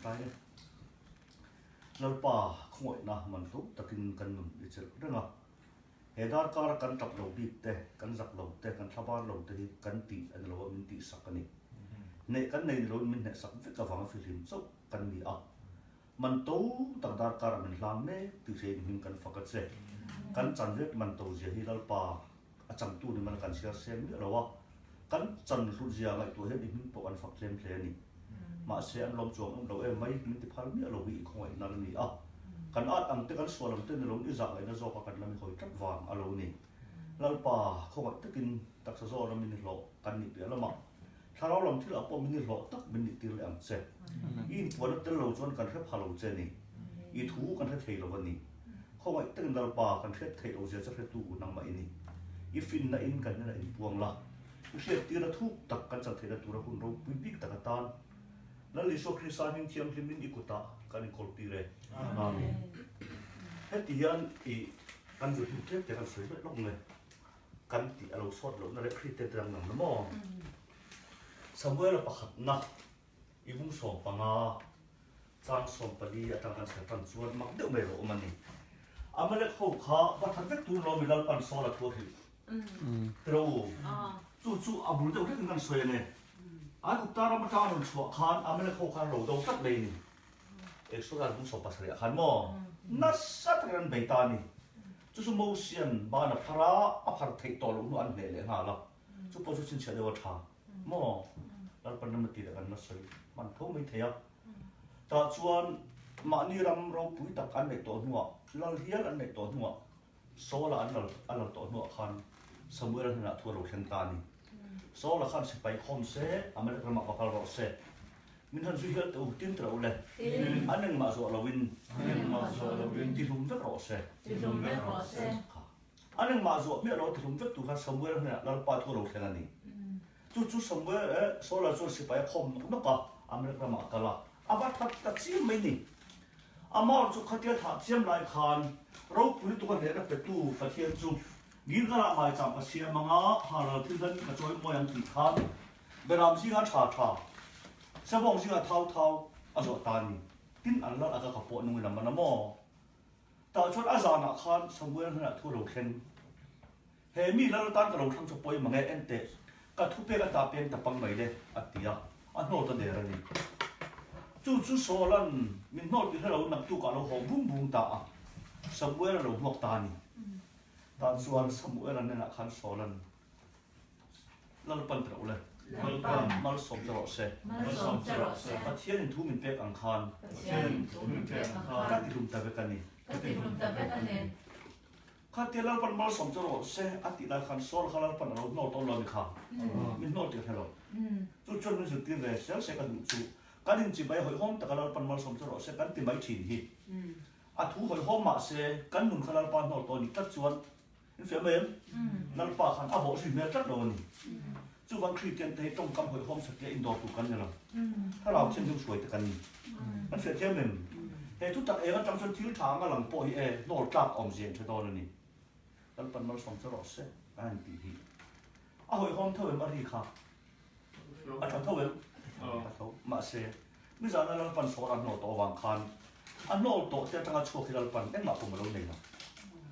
Tawngtai nge. Lalpa khawngaihna man hlo takin kan nun i chelh reng a. He darkara kan tap lo bik te, kan zak lo te, kan thlabar lo te hi kan tih a ni lo a, min tihsak a ni. Hneh kan nei ni loin min hnehsak vek avanga fihlim chauh kan ni a. Man to tak darkara min hlang mek tih hrein hming kan fak a che. Kan chan vek man to zia hi Lalpa a changtu ni man kan chhiar seng miah lo a, kan chan hlut zia ngaihtuah hian i hming pawh kan fak tlem hle a ni. Mahse an lawm chuang em lo em mai, min ti phal miah lo hi i khawngaih nal a ni a. Kan at ang te kan sual ang te ni loin i zah ngaihna zawka kan la mi hawi tlat vang a lo ni. Lalpa, khawngaih takin taksa zawna min i hlawh kan nih piah lamah thlarau lam thil ah pawh min i hlawh tak min nih tir leh ang che. I inpuanna tel lo chuan kan hre pha lo che ni. I thu kan hre thei lo a ni. Khawngaih takin Lalpa kan hriat theih lo zia chu hretu nangmah i ni. I finna in kan hnenah inpuang la. I hriattirna thuk tak kan chan theihna tura hun ropui bik tak atan Lal Isua Krista hming thianghlimin i kutah kan inkawltir e. Amen. Heti hian i kan zir hnu tlem te kan sawi leh lawk nge kan tih a lo sawt lohna leh Kriste te dang dang na maw? Samuela pakhatna i bung 15 Chang 14 atang kan chhiar tan chuan mak deuh mai rawh awm a ni. Amalek ho kha va that vek tur lawm i Lalpan Saul a thu a hrilh. Tiro u, chu chu a bul deuh hlekin kan sawi a ni. Aigupta ram atanga rawn chhuah khan Amalek ho khan ro do tlat mai a ni. Exodus bung 17 ah khan maw nasa takin an bei ta a ni. Chu chu Mosian ban a phar a, a phar theih tawh loh hnu an hneh leh nghal a. Chu pawh chu chhinchhiah deuh a tha maw? Lalpan ram a ti leh kan la sawi hman tho mai thei a. Tah chuan mahni ram ropui tak an neih tawh hnuah, lal hial an neih tawh hnuah, Saul-a an lal a lal tawh hnuah khan Samuel-a hnenah thu a lo thleng ta a ni. Saul-a khan sipai khawm se, Amalek ramah va kal rawh se. Min han zui hial teh u, tin teh u le. An engmah zawh loin, tihlum vek rawh se. An engmah zawh miah lo tihlum vek tur khan Samuel hnenah Lalpa thu a lo thleng a ni. Chu chu Samuel eh Saula chuan sipai a khawm nawk nawk a, Amalek ramah a kal a, a va that ta chiam mai ni. Amar chu khatia thah chiam lai khan ropui lutuk a hnehna petu Pathian chu Gilgalah maicham ka siam ang a, halral thil hlan ka chawi mawi ang tih khan Beram zingah tha tha, Savawng zingah thau thau a zawh ta a ni. Tin an lal aka ka pawh nungin a man a maw? Tah chuan a zanah khan Samuel hnenah thu a lo thleng. He mi lal atan ka lo thlang chu pawi mang e, en teh, ka thupek a ta peng ta pang mai le, a ti a, a hnawl ta der a ni. Chu chu Saula'n min hnawl tih hre lo naktukah a lo haw bung bung ta a, Samuel a lo hmuak ta a ni. Tah chuan Samuel-a hnenah khan Saula'n, Lalpan ti rawh u le. Lalpan. Malsawm che rawh se. Malsawm che rawh se. Pathianin thu min pek ang khan. Pathianin thu min pek ang khan. Ka tihlum ta vek a ni. Ka tihlum ta vek a ni. Khatia Lalpan malsawm che rawh se a tih lai khan Saul kha Lalpan a lo hnawl tawh lo a ni kha. Min hnawl tih a hre lo. Chu chuan min zirtir ve sel se ka duh chu. Kan inchibai hawihhawm taka Lalpan malsawm che rawh se kan ti mai thin hi. A thu hawihhawm mah se kan nun kha Lalpa hnawl tawh a nih tlat chuan In fiah mai em? Lalpa khan a bawh zui hmel tlat lo a ni. Chuvang Kristian te hi tawngkam hawihhawm satliah indawr tur kan ni lo. Thlarau thianghlim hruai te kan ni. Kan fiah thiam em? He thu tak eng atang chuan thil tha anga lang pawh hi e hnawl tlak awmzia in hre dawn a ni. Lalpan malsawm che rawh se a han tih hi. A hawihhawm tho em a ri kha? A tha tho em? A tho. Mahse, nizana Lalpan sawn a hnawl tawh avang khan a hnawl tawh te atanga chhuak hi Lalpan engmah pawm a lo nei lo.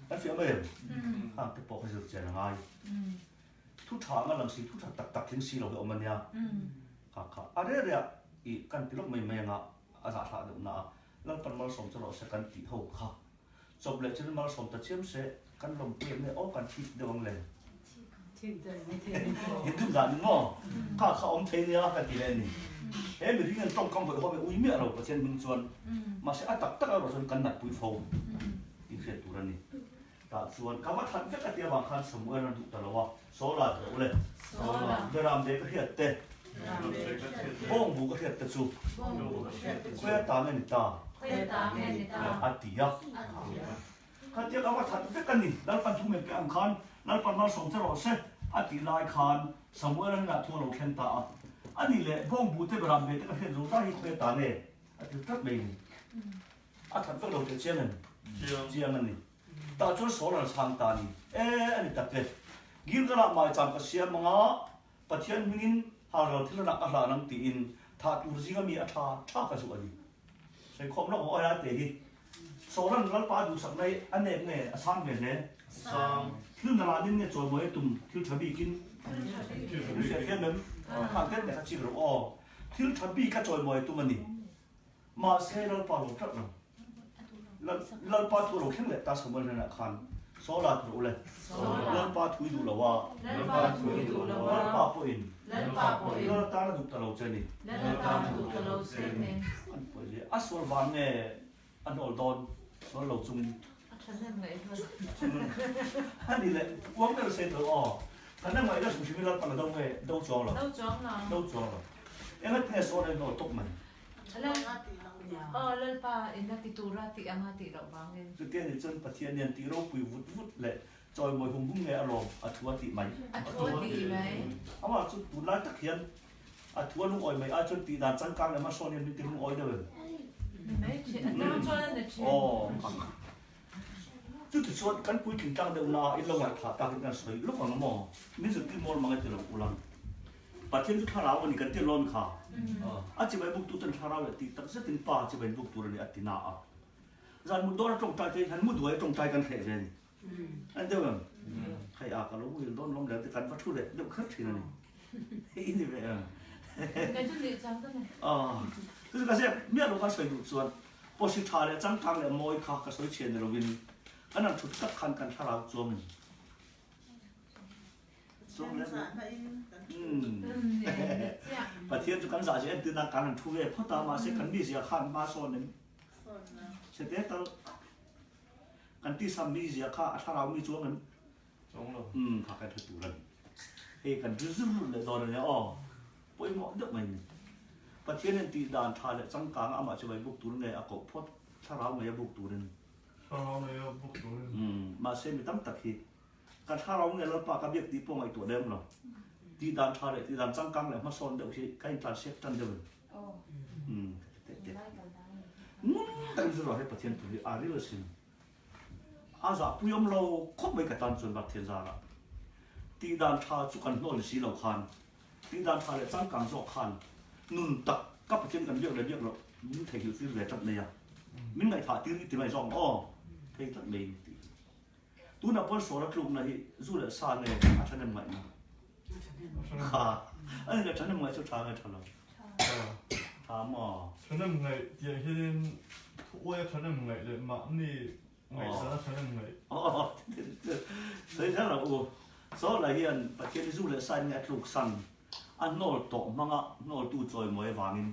Kan fiah mai em? Khang te pawh kha zir chian a ngai. Thu tha anga lang si, thu tha tak tak tling si lo hi awm a nia. Kha kha a reh reh a i kan ti lawk mai mai anga a zahthlah deuh na a, Lalpan malsawm chu rawh se kan tih ho kha. Chawp leh chuan malsawm ta chiam se, kan lawmpui ang nge aw kan thik deuh ang le. In duh dan in maw? Kha kha awm thei nia ka ti leh a ni. He mihring an tawngkam hawih hawm e ui miah lo Pathian hming chuan. Mahse a tak tak erawh chuan kan natpui fo tih hriat tur a ni. Tah chuan ka va that vek a ti avang khan Samuel a duh ta lo a, Saula ti rawh u le. Beram ve ka hriat te, bawngbu ka hriat te chu khawi ata nge ni ta? A ti a. Khatia ka va that vek a ni, Lalpan thu min pe ang khan Lalpan malsawm che rawh se a tih lai khan Samuel a hnenah thu a lo thleng ta a. A nih leh bawngbu te beram ve te ka hriat zo zai hi khawi ata nge? A ti tlat mai ni. A that vek lo teh chiang em? Chiang a ni. Tah chuan Saul an chhang ta a ni. E, a ni tak e. Gilgalah maicham ka siam ang a, Pathian hmingin halral thil ranah ka hlan ang tiin thah tur zinga mi a tha tha ka zuh a ni. Sawikhawm lawk ang aw helai te hi. Sawran Lalpa a duhsak lai a nep nge a sang ve hle? Sang. Thil na lanin nge chawimawi a tum thil tha bikin? Thil tha Min hriat bikin. hian mem khang te te kha chik rawh aw. Thil tha bik a chawimawi a tum a ni. Mahse Lalpa lo tlat lo. Lalpa thu a lo thleng leh ta Samuel hnenah khan Sawla ti rawh u le. Lalpa thu i duh lo a. Lalpa thu i duh lo a. Lalpa pawhin. Lalpa pawhin. Lal tan a duh ta lo che ni. Lal tan a duh ta lo che ni. An pawi hle. A sual vang nge a hnawl dawn sual lo chungin. A thahnem ngaih hman. A ni leh uang ber se tho aw. Thahnem ngaih na hrim hrimin Lalpan a do nge do chuang lo. Do chuang lo. Do chuang lo. Engati nge sual a hnawl tawp mai. Aw Lalpa in a ti tura tih anga tih loh vangin. Chutia ni chuan Pathian hian tih ropui vut vut leh chawimawi hum hum nge a lawm a thu a tih mai. A thu a tih mai. Amah chu tunlai tak hian a thu a lungawi mai ai chuan tih dan changkang leh hmasawn hian min ti lungawi deuh em? Ni mai thin, a chang chuan a ni thin. Aw Chutichuan kan puitling tlang deuh na in lo ngaihthah takin kan sawi lawk ang maw? Min zirtir mawl mang e ti lo ulang. Pathian chu thlarau a ni kan ti lawn kha. A chibai buk tu ten thlarau leh tih tak zetin Pa chibai buk tur a ni a ti na a. Zan mut dawn a tawngtai te hian mu duai a tawngtai kan hreh ve a ni. An deuh em? Hei a ka lo muhil dawn lawm leh te kan va thu leh deuh kher thin a ni. Hei ni ve em? Kei chu nih chang ka nei. Chu chu ka zep miah lo kan sawi duh chuan pawhsi tha leh changkang leh mawi kha ka sawi chhian ni lovin kan han thut tak khan kan thlarau chuangin Pathian chu kan zah zia entir nan kan han thu ve phawt a, mahse kan mizia khan hma sawn em? Sete tal kan tisa mizia kha a thlarau mi chuang em? Umm kha kan hre tur a ni. Hei kan ri zir leh dawn a nia aw. Pawimawh deuh mai a ni. Pathian in tih dan tha leh changkang amah chu vai buk tur nge a koh phawt thlarau ngei a buk turin. Thlarau ngei a buk turin. Umm mahse mi tam tak hi Ka thlarau nge Lalpa ka biak tih pawh ngaihtuah lem lo. Tih dan tha leh tih dan changkang leh hmasawn deuh hi ka intlansiak tan deuh in. Umm ka ti teh teh. Ngun takin zir rawh he Pathian thu hi a ril asin. A zahpui awm lo khawp mai ka tan chuan Pathian zarah. Tih dan tha chu kan hnawl ni si lo khan, tih dan tha leh changkang zawk khan nun tak ka Pathian kan biak leh biak loh min theihnghilh tir ve tlat mai a. Min ngaihthah tir i ti mai zawk ang aw. Thei tlat mai tih. Tunah pawn sawl a tlukna hi zu leh sa nge a thahnem ngaihna? Kha, a ni le thahnem ngaih chu tha nge tha lo? Tha maw? Thahnem ngaih tih hianin thuaia thahnem ngaih leh mahni ngaihdan a thahnem ngaih. Aw, sawi zel ang u. Sawla hian Pathian hi zu leh sa in nge a tluk san? A hnawl tawh hmanga hnawltu chawimawi avangin.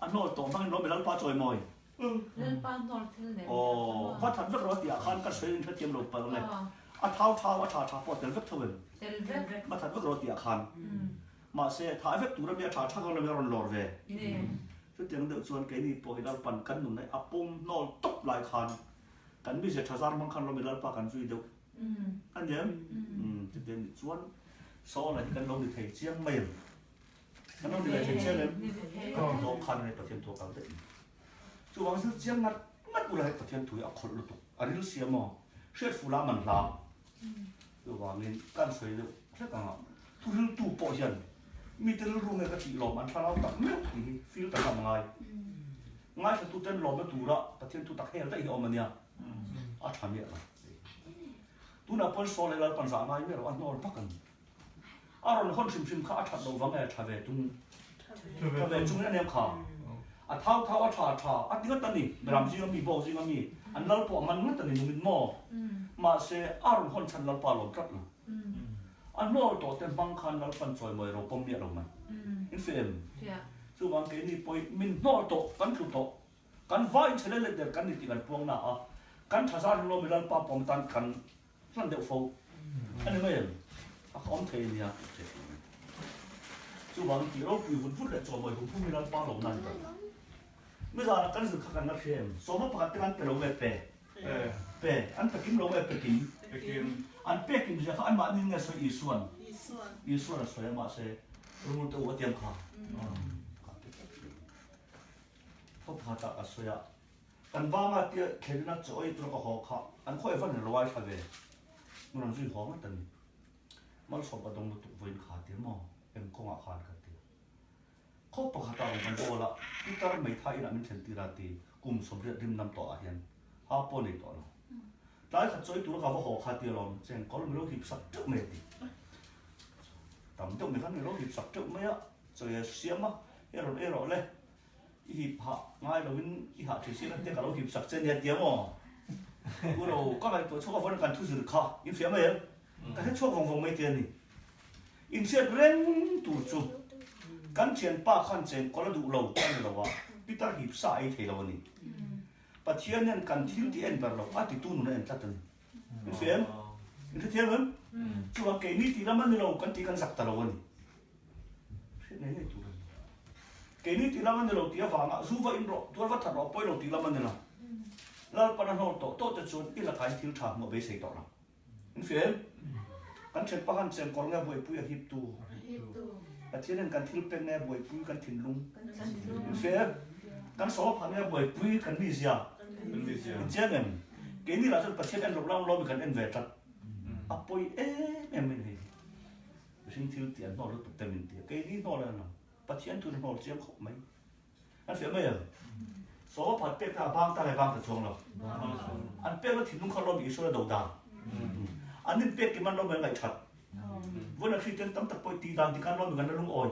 A hnawl tawh hmangin lawm i Lalpa chawimawi. Lalpa hnawl thil nen. Aw, va that vek rawh a tih ah khan ka sawi in hrethiam lo palh nge. A thau thau a tha tha pawh tel vek tho em? Tel vek. Va that vek rawh a tih ah khan. Mahse, thah vek tur a mi a tha tha khan lawm i a rawn lawr ve. Chutiang deuh chuan keini pawh hi Lalpan kan nun a pawm hnawl tawp lai khan kan mizia tha zar hmang khan lawm i Lalpa kan zui deuh a ni em? Chutiang nih chuan Saul-a hi kan lo ni thei chiang mai em? Kan lo ni ve thei chiang em? Ka ti zawng khan hei Pathian thu a kal daih ni. Chuvang zir chiang ngat ngat ula hei Pathian thu hi a khawlh lutuk, a ril sia maw? Hriat fuh la man hla. Chuvangin kan sawi deuh hlek ang a, thu riltu pawh hian mite rilru nge ka tih lawm an thlarau tak meuh tih hi feel tak a ngai. Ngaithlatuten lawmna tura Pathian thu tak hel daih hi a awm a nia, a tha miah lo. Tunah pawn Saul leh Lalpan zah ngai miah lo a hnawl hmak a ni. A rawn hawn hrim hrim kha a that loh vang e, tha ve tung, tha ve chung in a nem kha. A thau thau a tha tha a ti ngat a ni, Miram zinga mi, bawk zinga mi, an lal pawh a man ngat a ni nungin maw? Mahse, a rawn hawn chhan Lalpa lawm tlat lo. A hnawl tawh te hmang khan Lalpan chawimawi ro pawm miah lo mai. In feh em? Chuvang keini pawhin min hnawl tawh, kan tlu tawh, kan vai in chhe let let der kan ni tih kan puang na a, kan tha zar hlawm i Lalpa pawm tan kan Hman deuh fo a ni mai em? A ka awm thei a nia tih hriat tur a ni. Chuvangin tih ropui vut vut leh chawmawi hum hum ila pa lo nan ta. Mizanah kan zir kha kan la hria em? Sawma pakhat te khan pe lo nge pe? Pe. An pe kim lo nge pe kim? Pe kim. An pe kim zia kha anmahni nge sawi Isuan? Isuan a sawi a mahse rul te u a tiang kha. Khaw pakhatah ka sawi a. Kan banga tia thlenna chaw ei tura ka haw kha an khaw evan in ruai thla ve. Mun rawn zui haw ngat a ni. Malsawm ka dawng lutuk vawiin kha tia maw eng kawngah khan ka ti. Khaw pakhata awm kan bawl a, pitar meitha inah min thlen tir a ti kum 80 rim nam tawh ah hian ha pawh nei tawh lo. Tlai khat chawi tura ka va haw kha ti alawm, chengkawl mi lo hip sak teuh mai a ti. Tam deuh mai khan mi lo hip sak teuh mai a, chawi a siam a, e rawn ei rawh le, i hip hah ngai lovin i hah thei si tia ka lo hip sak che nia tia maw? U ro ka ngaihtuah chhuak avangin kan thu zir kha in hria mai em? Ka hre chhuak vawng vawng mai tia ni. Inhriat reng tur chu kan thianpa khan chengkawl a duh lo a ni lo a, Peter hip sa a ei thei lo a ni. Pathian hian kan thil tih en ber lo, a titu nun a en tlat a ni. In hria em? In hrethiam em? Chuvang keini tih lam a ni lo kan tih kan zak ta lo a ni. Hriat ngei ngei tur a ni. Keini tih lam a ni lo tih avanga zu va in rawh, tual va that rawh pawi lo tih lam a ni lo. Lalpan a hnawl tawh tawh te chuan i lakain thil tha hmuh a beisei tawh lo. In hria em? Kan thianpa khan chengkawl nge buaipui a hiptu? Pathian hian kan thil pek nge buaipui kan thinlung? In hria em? Kan saw phah nge buaipui kan mizia? In chiang em? Keini lah chuan Pathian en loh lang lawmi kan en ve tlat. A pawi em em mai hei. Mihring thil tih an hnawl lutuk te min ti a. Keini hnawl a ni lo. Pathian thu in hnawl chiang khawp mai. An fiah mai ang. Saw phat pek kha a bang ta nge bang ta chuang lo. An pek na thinlung kha lawm Isua do dan. An in pek kim an lawm an ngaih that. Vun a Kristian tam tak pawh ti dan ti khan lawm kan lung awi.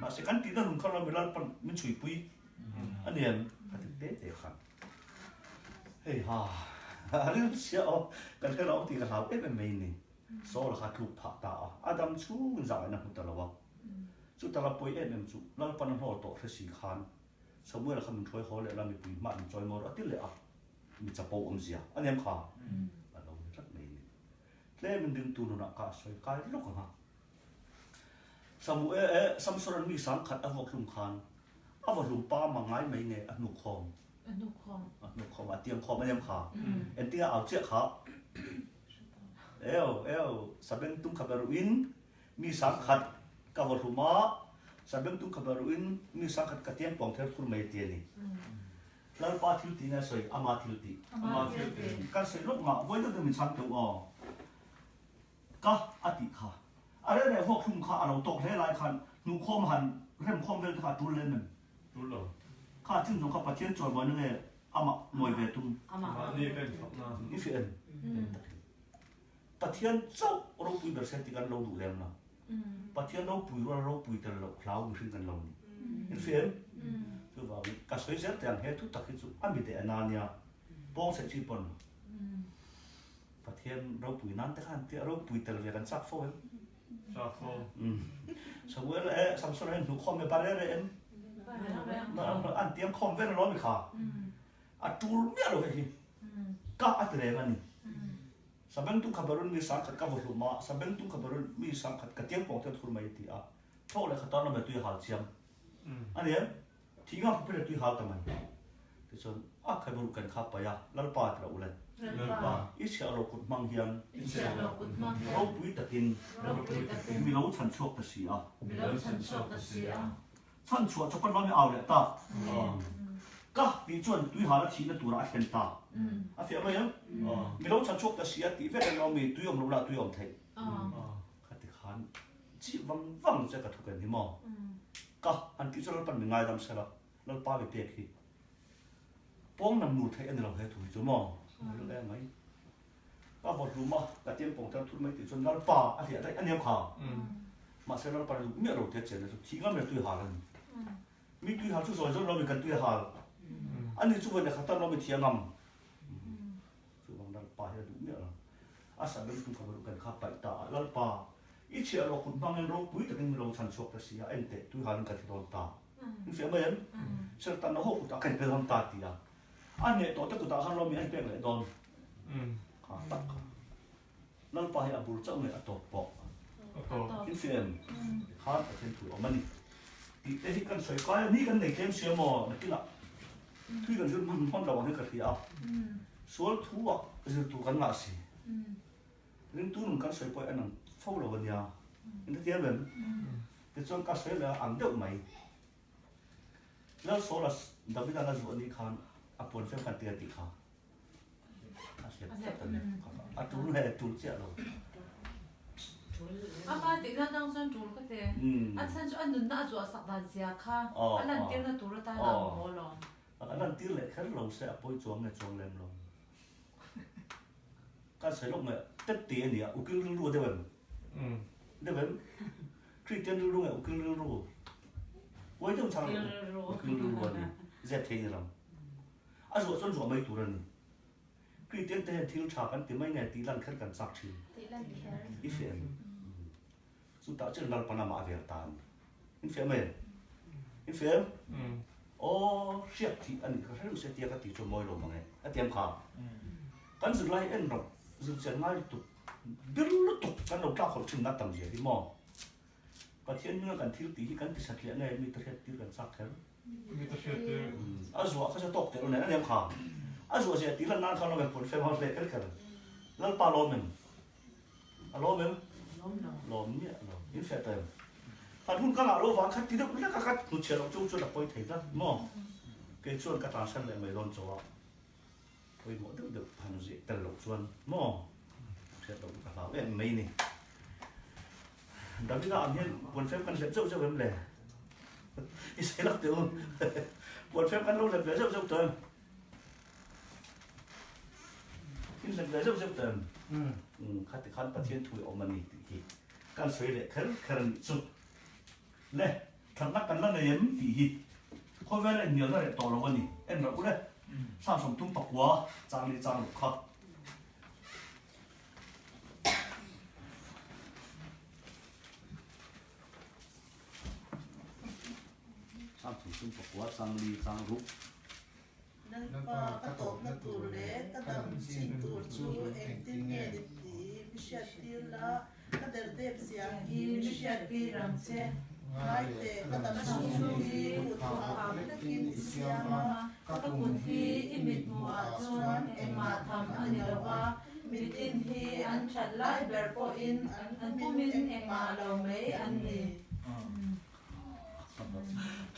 Mahse kan ti na lung kha lawm Lalpan min chhui pui. Ani em ka ti te te khan. Hei ha. Ril sia o kan hre lo ti ka hlau em em mai ni. Saul kha tluk phah ta a, Adam chhungin zah-in a hmu ta lo a. Chu taka pawi em em chu Lalpan a hnawl tawh hre si khan Samuel kha min hruai haw leh la mipui hmah min chawi maw rawh a ti leh a, mi chapo awmzia a nem kha a lo ni tlat mai ni. Tlemin ringtu nunah ka sawi kai lawk ang a. Samuel eh Samson-a'n mi sangkhat a vuak hlum khan a va hlum pa ma ngai mai nge a hnuk khawm? A hnuk khawm. A hnuk khawm, a tiang khawm a nem kha. Engtinge a au chiah kha? Eo, eo, sabengtung kha beruhin mi sangkhat ka va hlum a, sabengtung kha beruhin mi sangkhat ka tiang puang ther thur mai a ti a ni. Lalpa thil tih nge a sawi? Ama thil tih. Ama thil tih. Kan sawi lawk ngah, vawi deuh deuh min chhang teuh aw. Ka a tih kha. A reh reh vuak hlum kha a lo tawk hle lai khan hnuhkhawm han remkhawm vel te kha a tul lem em? Tul lo. Kha chin zawng kha Pathian chawimawi nge amah mawi ve tum? Mahni ka infakna. I hria em? Pathian chauh ropui ber se tih kan lo duh lem lo. Pathian ropui rual ropui tel loh hlau mihring kan lo ni. I hria em? Chuvangin ka sawi zel teh ang he thu tak hi chu a mi deh a na nia. Pawng chhe chi pawn. Pathian ropui nan te khan tia ropui tel ve kan chak fo em? Chak fo. Samuel e Samson hian hnuh khawm me bare re em? An tiang khawm vel lo mi kha. A tul miah lo hei hi. Ka a ti reng a ni. Sabengtung kha barun mi sangkhat ka vaw hlum a, sabengtung kha barun mi sangkhat ka tiang pawng te thur mai ti a. Thawk leh kha tan lo me tui hal chiang. A ni em? Thih ngam khawpin a tui hal ta mai. Tichuan, a khaibur kan kha paih a, Lalpa ti rawh u le. Lalpa. I chhiah lo kut hmang hian. I chhiah lo kut hmang hian. Ropui takin. Ropui takin. Mi lo chhan chhuak ta si a. Mi lo chhan chhuak ta si a. Chhan chhuah chawp an lo mi au leh ta. Ka tih chuan tui hal a thihna turah a thlen ta. A fiah mai ang. Mi lo chhan chhuak ta si a tih vek a ni awm i, tui awm loh lah tui awm theih. Khati khan chih vang vang che ka thu ken hi maw? Ka han tih chu Lalpan mi ngaidam se la, Lalpa mi pek hi pawng nam nur theih a ni lo he thu hi chu maw? Rilru em mai. Ka vaw hlum a, ka tiang pawng tel thut mai tih chuan Lalpa a hliah daih a nia kha. Mahse Lalpa rilru miah lo tia chen na chu thih ngam leh tui hal a ni. Mi tui hal chu zawi zawi lo mi kan tui hal. Ani chu vawi leh khat tan lo mi thiangam. Chuvang Lalpa hi a duh miah lo. A sabeng tum kha kan kha paih ta a, Lalpa, i chhiah rawh kut hmangin ropui takin min lo chhan chhuak ta si a, enteh tui halin ka thi dawn ta. Min fiah mai em? Serhtan na ho kutah ka inpe dawn ta ti a. A hneh tawh te kutah khan Romi a inpek leh dawn. Kha tak kha. Lalpa hi a bul chauh nge a tawp pawh? In fiah em? Tikhan Pathian thu a awm a ni. Tih te hi kan sawi kai a, ni kan nei tlem sia maw? Nakinah thui kan zir hman hman lo ang hi ka hria a, sual thu ah zir tur kan ngah si. Ringtu nun kan sawi pawh hi a nang fo lo a nia. In hrethiam em? Tichuan ka sawi leh a ang deuh mai. Lal Saula Davida'n a zuah ni khan a puan fem khan tia tih kha. A hriat tlat a ni. A tul he tul chiah lo. Ama tihna atang chuan tul ka ti. A chhan chu a nunna a zuah sak dan zia kha a lantirna tur atana a mamawh alawm. A lantir leh kher lo se a pawi chuang nge chuang lem lo. Ka sawi lawk nge tep ti a nia ukil rilru a deuh em? Deuh em? Kristian rilru nge ukil rilru? Uai deuh chang ukil rilru a ni. Zep thei ni lo. A zuah chuan zuah mai tur a ni. Kristian te hian thil tha kan ti mai nge tih lan kher kan chak thin. I feh em? Chutah chuan Lalpan amah a vel ta a ni. In feh mai em? In feh em? Aw, hriat thih a nih kha hre reng se tia ka ti chu mawi lo mang e. A ti em kha? Kan zirlai en rawh, zirchian ngai lutuk, bir lutuk kan lo tlak hawlh thin na tam zia hi maw? Pathian hminga kan thil tih hi kan tisatliah nge mi ta hriat tir kan chak kher? Mi ta hriat tir. A zuah kha chu tawk teh lo nen a ni em kha? A zuah zia tih lan nan khan lawm em puan fem ho hle kher kher. Lalpa lawm em? A lawm em? Lawm miah lo. In fiah ta em? Kan hun ka ngah lo vang kha ti deuh lek a ka hnuchhiah loh chu chuan a pawi thei tlat maw? Kei chuan ka tlansan leh mai dawn chaw a, pawimawh deuh deuh han zih tel loh chuan maw? Hriat loh ka hlau em mai ni. Davida ang hian puanfem kan hlep zeuh zeuh em le? I sawi lak teh u. Puanfem kan lo hlep ve zeuh zeuh tawh em? In hlep ve zeuh zeuh tawh em? Khati khan Pathian thu i awm a ni tih hi kan sawi leh kher kher a nih chu. Le, thatna kan la nei em tih hi khawvel a inhnialna reh tawh lo a ni. En rawh u le, Samsung tum pakua chang leh chang ruk kha. Samsung tum pakua chang li chang ruk. Lalpa, ka tawpna tur leh ka dam chin tur chu engtin nge ni tih mi hriattir la, ka derdep zia hi mi hriattir ang che. Ngai teh, ka dam chhung hi kut phah vek in i siam a, ka kut hi i mithmuhah chuan engmah tham a ni lo va, mitin hi an that lai ber pawhin an pumin engmah lo mai an ni.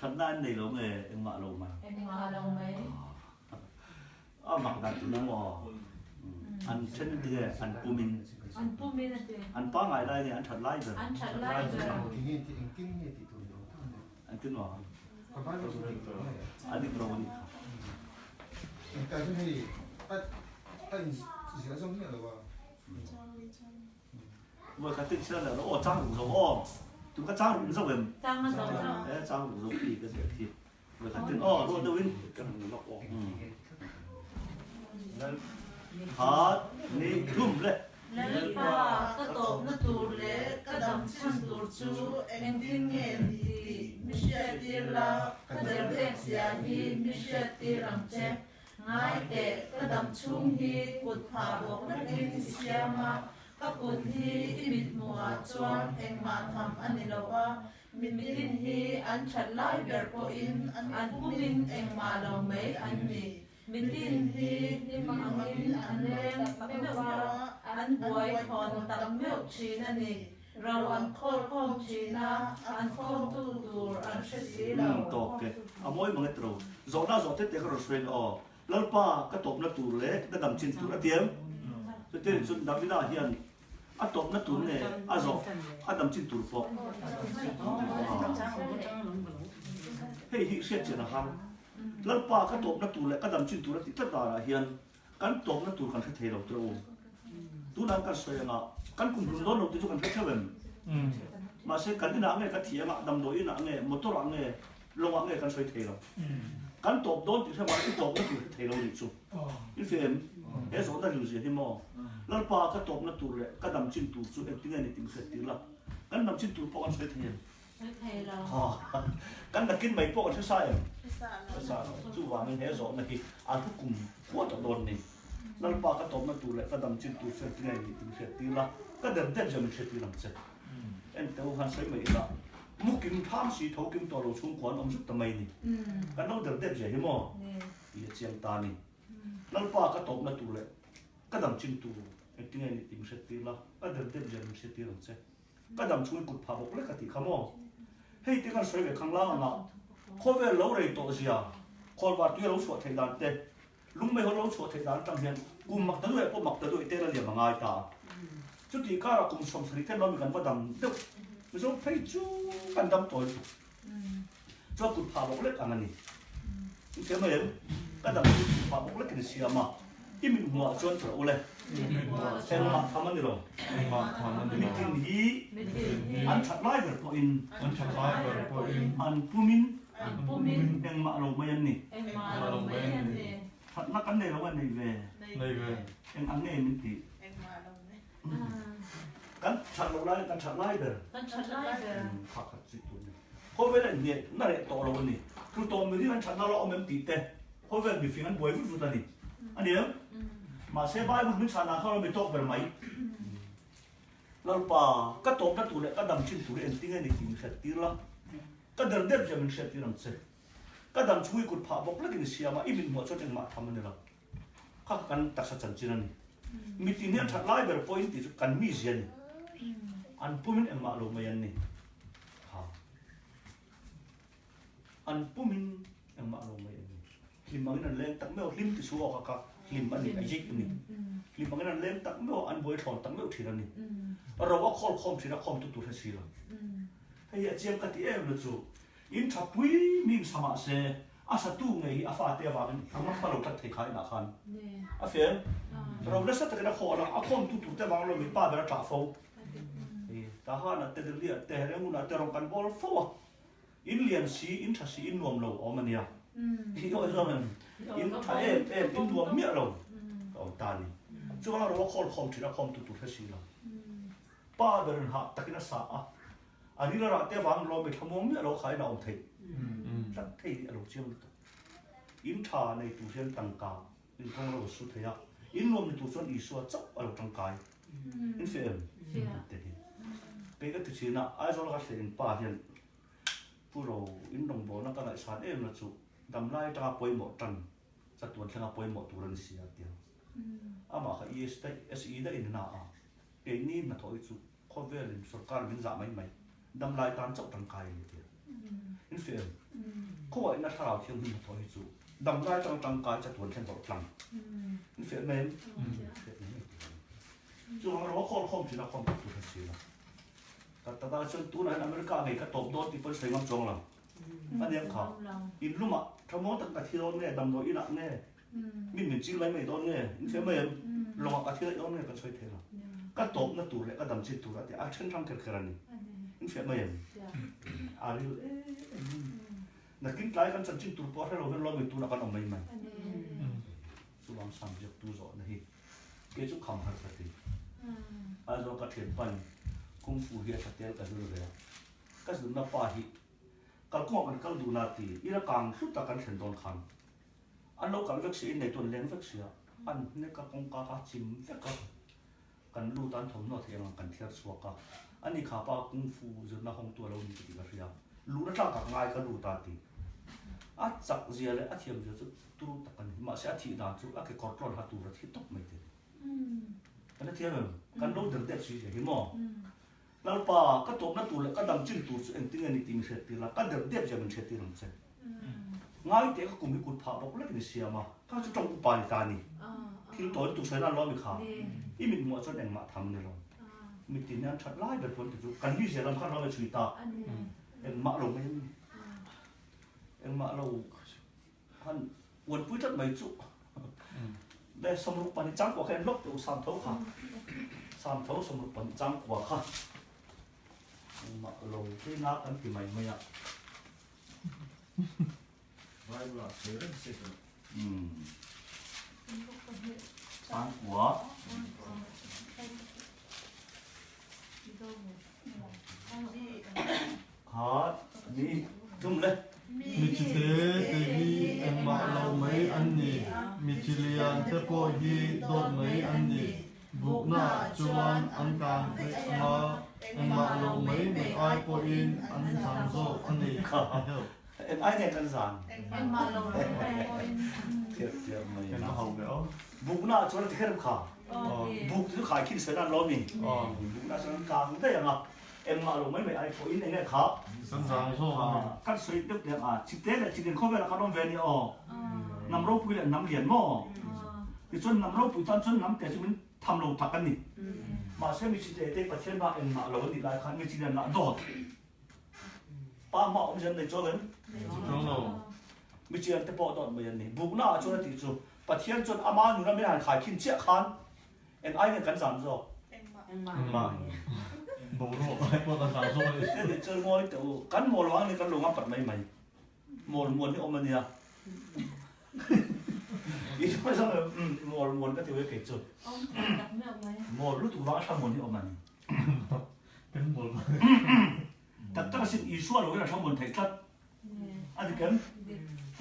Thatna an nei lo nge engmah lo mai? Engmah lo mai. A mak dan tur maw? An then nge an pumin? An pumin a ti. An pangai lai nge an that lai ber? An that lai ber. Engtin nge tih tur ni awm tak ani? Engtin maw? A dik lo a nih kha. Engtah chuan hei a in ziah zawng miah lo a. Voi khat tin chhiar leh lo aw chang ruk zo aw tu kha chang ruk zo em chang a zo zo e chang ruk zo khi ka ziah khi voi khat tin aw ruah deuh in kan lok aw lal khat ni thum le Lalpa ka tawpna tur leh ka dam chhan tur chu engtin nge ni tih mi hriattir la, ka derdek zia hi mi hriattir ang che. Ngai teh, ka dam chhung hi kut phah bawk vekin i siam a, ka kut hi i mithmuhah chuan engmah tham a ni lo va, mitin hi an that lai ber pawhin an pumin engmah lo mai an ni. Mitin hi hlim angin an leng meuh a, an buai thawn tak meuh thin a ni. Ro an khawl khawm thin a, an khawmtu tur an hre si lo. Umm tawk e, a mawi mang e tiro. Zawhna zawh tete ka rawn hruai in aw. Lalpa ka tawpna tur leh ka dam chin tur a ti em? Chutin chun Davida hian a tawpna tur nge a zawh a dam chin tur pawh? Hei hi hriat chian a har. Lalpa ka tawpna tur leh ka dam chin tur a tih tlat danah hian Kan tawpna tur kan hre thei lo teh u. Tunah kan sawi anga kan kum hlun dawn lo tih chu kan hre theuh em? Mahse kan inah nge ka thi anga damdawi inah nge motor ah nge lawngah nge kan sawi thei lo. Kan tawp dawn tih hre mahse i tawpna tur hre thei lo nih chu. I feh em? He zawhna ril zia hi maw? Lalpa ka tawpna tur leh ka dam chin tur chu engtin nge ni tih min hriat tir la. Kan dam chin tur pawh kan sawi thei em? Kan nakin mai pawh kan hre sa em? Hre sa lo. Chuvangin he zawhna hi a thu kum khuat a dawn ni. Lalpa ka tawpna tur leh ka dam chin tur chu engtin nge ni tih min hriat tir la, ka der der zia min hriat tir ang che. Ente u han sawi mai ila, mu kim tham si tho kim tawh lo chhungkua an awm zut ta mai ni. Kan lo der der zia hi maw? Tih a chiang ta ni. Lalpa ka tawpna tur leh ka dam chin tur engtin nge ni tih min hriat tir la, ka der der zia min hriat tir ang che. Ka dam chhungin kut phah bawk lek a tih kha maw? Hei te kan sawi ve khang lang anga khawvel lo rei tawh zia, khawl var tui a lo chhuah theih dan te, lungmei ho lo chhuah theih dan atang hian kum mak ta duai pawh mak ta duai te la liam a ngai ta. Chutih karah kum 70 ten lawmi kan va dam deuh. Mizo phei chu kan dam tawi lutuk. Chuan kut phah bawk lek ang a ni. I thiam mai em? Ka dam chu kut phah bawk lekin i siam a. I mit hmuhah chuan ṭha ule. Engmah tham a ni lo. Mitin hi an ṭhat lai ber pawhin an pumin engmah lo mai an ni. Ṭhatna kan nei lo a nei ve. Eng ang nge min tih? Kan ṭhat loh lai kan ṭhat lai ber. Kan ṭhat lai ber. Kha khat chik tur a ni. Khawvel a inhniah na reh tawh lo a ni. Tlu tawh mihring an ṭhatna la awm em tih te khawvel mifing an buai vut vut a ni. A ni em? Mahse Bible min chhanah khan mi tawk ber mai. Lalpa, ka tawpna tur leh ka dam chin tur hi engtin nge ni tih min hriat tir la. Ka der dep zia min hriat tir ang che. Ka dam chhung i kut phah bawk lekin i siam a, i mit hmuah chuan engmah tham a ni lo. Kha kan taksa chanchin a ni. Mitin hian that lai ber pawhin tih chu kan mizia a ni. An pumin engmah lo mai an ni. Ha. An pumin engmah lo mai an ni. Hlim angin an leng tak meuh, hlim ti su awk a kha hlim a ni, a yik a ni. Hlim angin an leng tak meuh, an buai thlawn tak meuh thin a ni. Ro a khawl khawm thin a, khawm tu tur hre si lo. Hei hi a chiang ka ti em na chu. In tha pui mim sa mah se, a satu ngei hi a fate avangin a hma lo tlat thei kha inah khan a fel. Ro nasa takin a khawl a, a khawmtu turte avang lo mipa ber a tah fo. Tahana te Delhi-ah te Rangoon-ah te rawn kan bawl fo a, in lian si, in tha si, in nuam lo a awm a nia. I awi zawng em? In tha em em, in nuam miah lo a awm ta a ni. Chuvang ro a khawl khawm thin a, khawmtu tur hre si lo. Pa berin hah takin a sa a, A ril a rah te avang lawm i thlamuang miah lo kha in a awm theih tlat thei a lo chiang lutuk. In tha nei tur hian tangka in kawng lo a su thei a, in nuam ni tur chuan Isua chauh a lo tangkai. In feh em? Te hi. Kei ka ti thin a, Aizawl ka thlen in pa hian Pu Ro in rawngbawlna ka ngaihsan em na chu damlai atanga pawimawh tan chatuan thlenga pawimawh tur a ni si a tia. Amah kha ES daih, SE daih in na a, keini hnathawh hi chu Khawvelin sorkar min zah mai mai, damlai tan chauh tangkai a ni tia. In feh em? Khawngaihna thlarau thianghlim hnathawh hi chu damlai tang tangkai chatuan thlen tawh tlang. In feh mai em? Feh mai mai tia. Chuvang ro khawl khawm thin a khawm tak tur hre si lo. Ka ta chuan tunah hian America ngei ka tawp dawn tih pawn sawi ngam chuang lo. A nia kha. In lumah tha maw tak ka thi dawn nge, damdawi inah nge, Min min ching lai mai dawn nge? In hria mai em? Lawngah ka thi daih dawn nge kan sawi thei lo. Ka tawpna tur leh ka dam chin tur a ti a then hrang kher kher a ni. In hria mai em? A ril em em. Nakin tlai kan chanchin tur pawh a hre lo hian lawmi tunah kan awm mai mai. Chuvang sam ziak tu zawhna hi kei chu kham har ka ti. Aizawl ka thianpan kung fu hi a tha tel ka zir ve a. Ka zirna pa hi kalkawngah kan kal dun a ti ila kang hlut a kan thlen dawn khan. An lo kal vek si, innei tu an leng vek si a, an hnek a, kawngka kha a chim vek a, kan lut a, an thawmhnaw theih ang ang kan thliar chhuak a, ani kha pa kung fu zirna hawngtu a lo ni ka tih ka hria, luhna tlak ah ngai ka lut a ti. A chak zia leh a thiam zia chu turu tak a ni, mahse a thih dan chu a kekawr tlawn ha tur a thi tawp mai te. Kan la thiam em? Kan lo der deuh si zia hi maw? Lalpa, ka tawpna tur leh ka dam chin tur chu engtin nge ni tih min hriattir la, ka der dep zia min hriattir ang che. Ngai teh ka kum hi kut phah bawk lekin i siam a, ka chu tawng upa ni ta a ni. Thil tawi lutuk sawi nan lawm i kha. I mit hmuh ah chuan engmah tham a ni lo. Mitin hian that lai ber pawn ti chu kan mi zia lam khan ram a chhui ta. Engmah lo mai an ni. Engmah lo han uanpui tlat mai chu. Le 62 changkua kha en lawk teh u Sam tho kha. Sam tho 62 changkua kha. Engmah lo te na kan ti mai mai a. Bible ah sawi reng se ka Changkua. Kha ni tum le. Mi chi te te hi engmah lo mai an ni, mi chi lian te pawh hi dawt mai an ni. Buknaah chuan an kang theih anga engmah lo mai mai ai pawhin an zang zawk a ni. Eng ai nge kan zan? Engmah lo mai mai pawhin. Thiam thiam mai. Kan hau ve aw. Buknaah chuan a ti kher kha. Buk chu khai khin sawi nan lo mi. Buknaah chuan an kang daih anga engmah lo mai mai ai pawhin eng nge kha? Kan zang zawk a ni. Kan sawi deuh deuh a, chite leh chitin khawvelah kan awm ve a ni aw. Hnam ropui leh hnam lian maw? Tichuan hnam ropui tan chuan hnam te chu min tham lo tak a ni. Mahse mi chi te te Pathian mah engmah lo an nih lai khan mi chi nen lah dawt. Pa mah awm zen nei chuang em? Chuang lo. Mi chian te pawh dawt mai an ni. Bukna ah chuan a tih chu Pathian chuan ama nuna min han khaikhin chiah khan eng ai nge kan zan zawk? Engmah. Boruak ai pawh kan zan zawk a ni. Heti chuan ngawi teh u, kan mawl vang ni kan lo ngam pat mai mai. Mawl muan hi awm a nia. I hre zawng em? Mawl muan ka ti ve kei chu. Mawl lutuk vang a thla muan hi awm a ni. Kan mawl vang. Tak tak asin Isua lo hian a thla muan theih tlat. A dik em?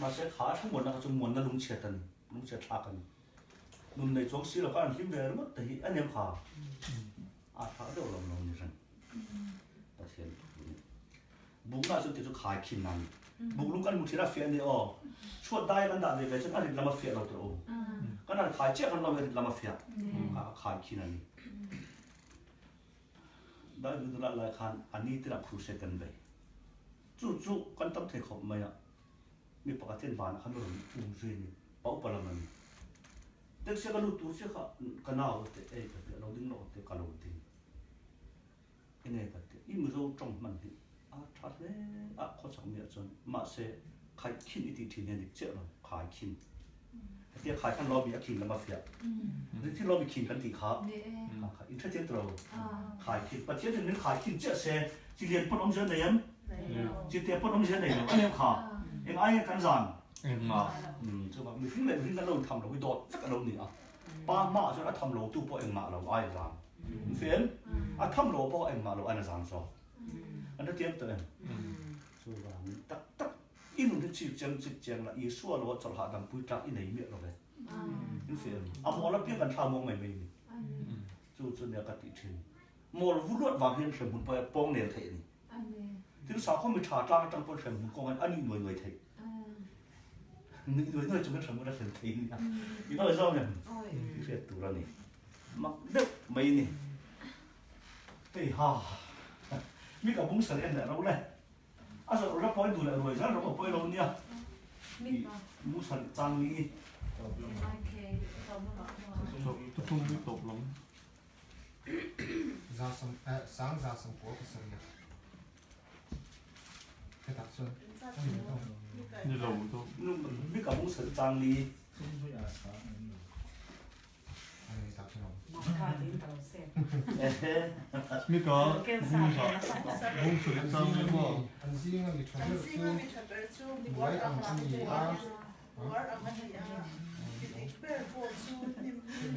Mahse kha a thla muanna kha chu muanna lungchhiat a ni, lungchhiat thlak a ni. Nun nei chuang si lo kha an hlim ve ringawt te hi a nia kha. A tha deuh lo lo ni reng. Pathian thu ni. Bukna chu ti chu khai khin a ni. Buk lung kan hmu thin a fiah a ni aw. Chhuat dai kan dah ve ve chuan a rit lam a fiah lo tawh u. Kan han khai chiah kan lo a rit lam a fiah. Kha a khai khin a ni. Dai du dula lai khan a ni tirah crusade kan bei. Chu chu kan tam thei khawp mai a. Mi pakhat hian vanah khan rawn um zui a ni. Pa upa lam a ni. Taxi a ka lut tur chiah kha ka nau a ti ei ka ti a lo ding lawk a ti ka lo ding. Enge ka ti i Mizo tawng hman hi a tha hle a khawchhak mi ah chuan mahse khai khin i tih thin hian dik chiah lo khai khin hetia khai khan lawmi a khin lam a fiah ri lawmi khin kan tih kha kha in hrethiam tawh lo khai khin Pathian chuan min khai khin chiah se chi lian pawn awm zel nei em chi te pawn awm zel nei lo a nem kha eng ai nge kan zan engmah chuvang mihring leh mihring kan lo intham lo hi dawt vek a lo ni a Pa hmaah chuan a tham lo tu pawh engmah lo ai a zang. Fel, a tham lo pawh engmah lo ai a zang zawk. An hrethiam tawh em? Chuvangin tak tak i nun hi chik chiang chik chiang la Isua lo a chawlh hahdam pui tlak i nei miah lo ve. In fel, a mawl apiang kan thla muang mai mai ni. Chu chu nia ka tih thin. Mawl vu luat vang hian hremhmun pawh pawng nel theih a ni. Tin sakhaw mi tha tlang atang pawn hremhmun kawng a nih nuai nuai theih. Nih nuai nuai chungin hremhmun a thlen thei nia. I ngawi zawng em? I hriat tur a ni. Mak deuh mai ni. Hei ha. Mi ka bung sal en leh ro le. A zawrh ula pawh i duh leh ruai zel rawh aw pawh i lo nia. Mu sal chang ni. Tawp lam tawp lam. Ni lo to. Mi ka bung sal chang ni. Mi ka bung sa bung sal chang ni maw. An zinga mi tha ber chu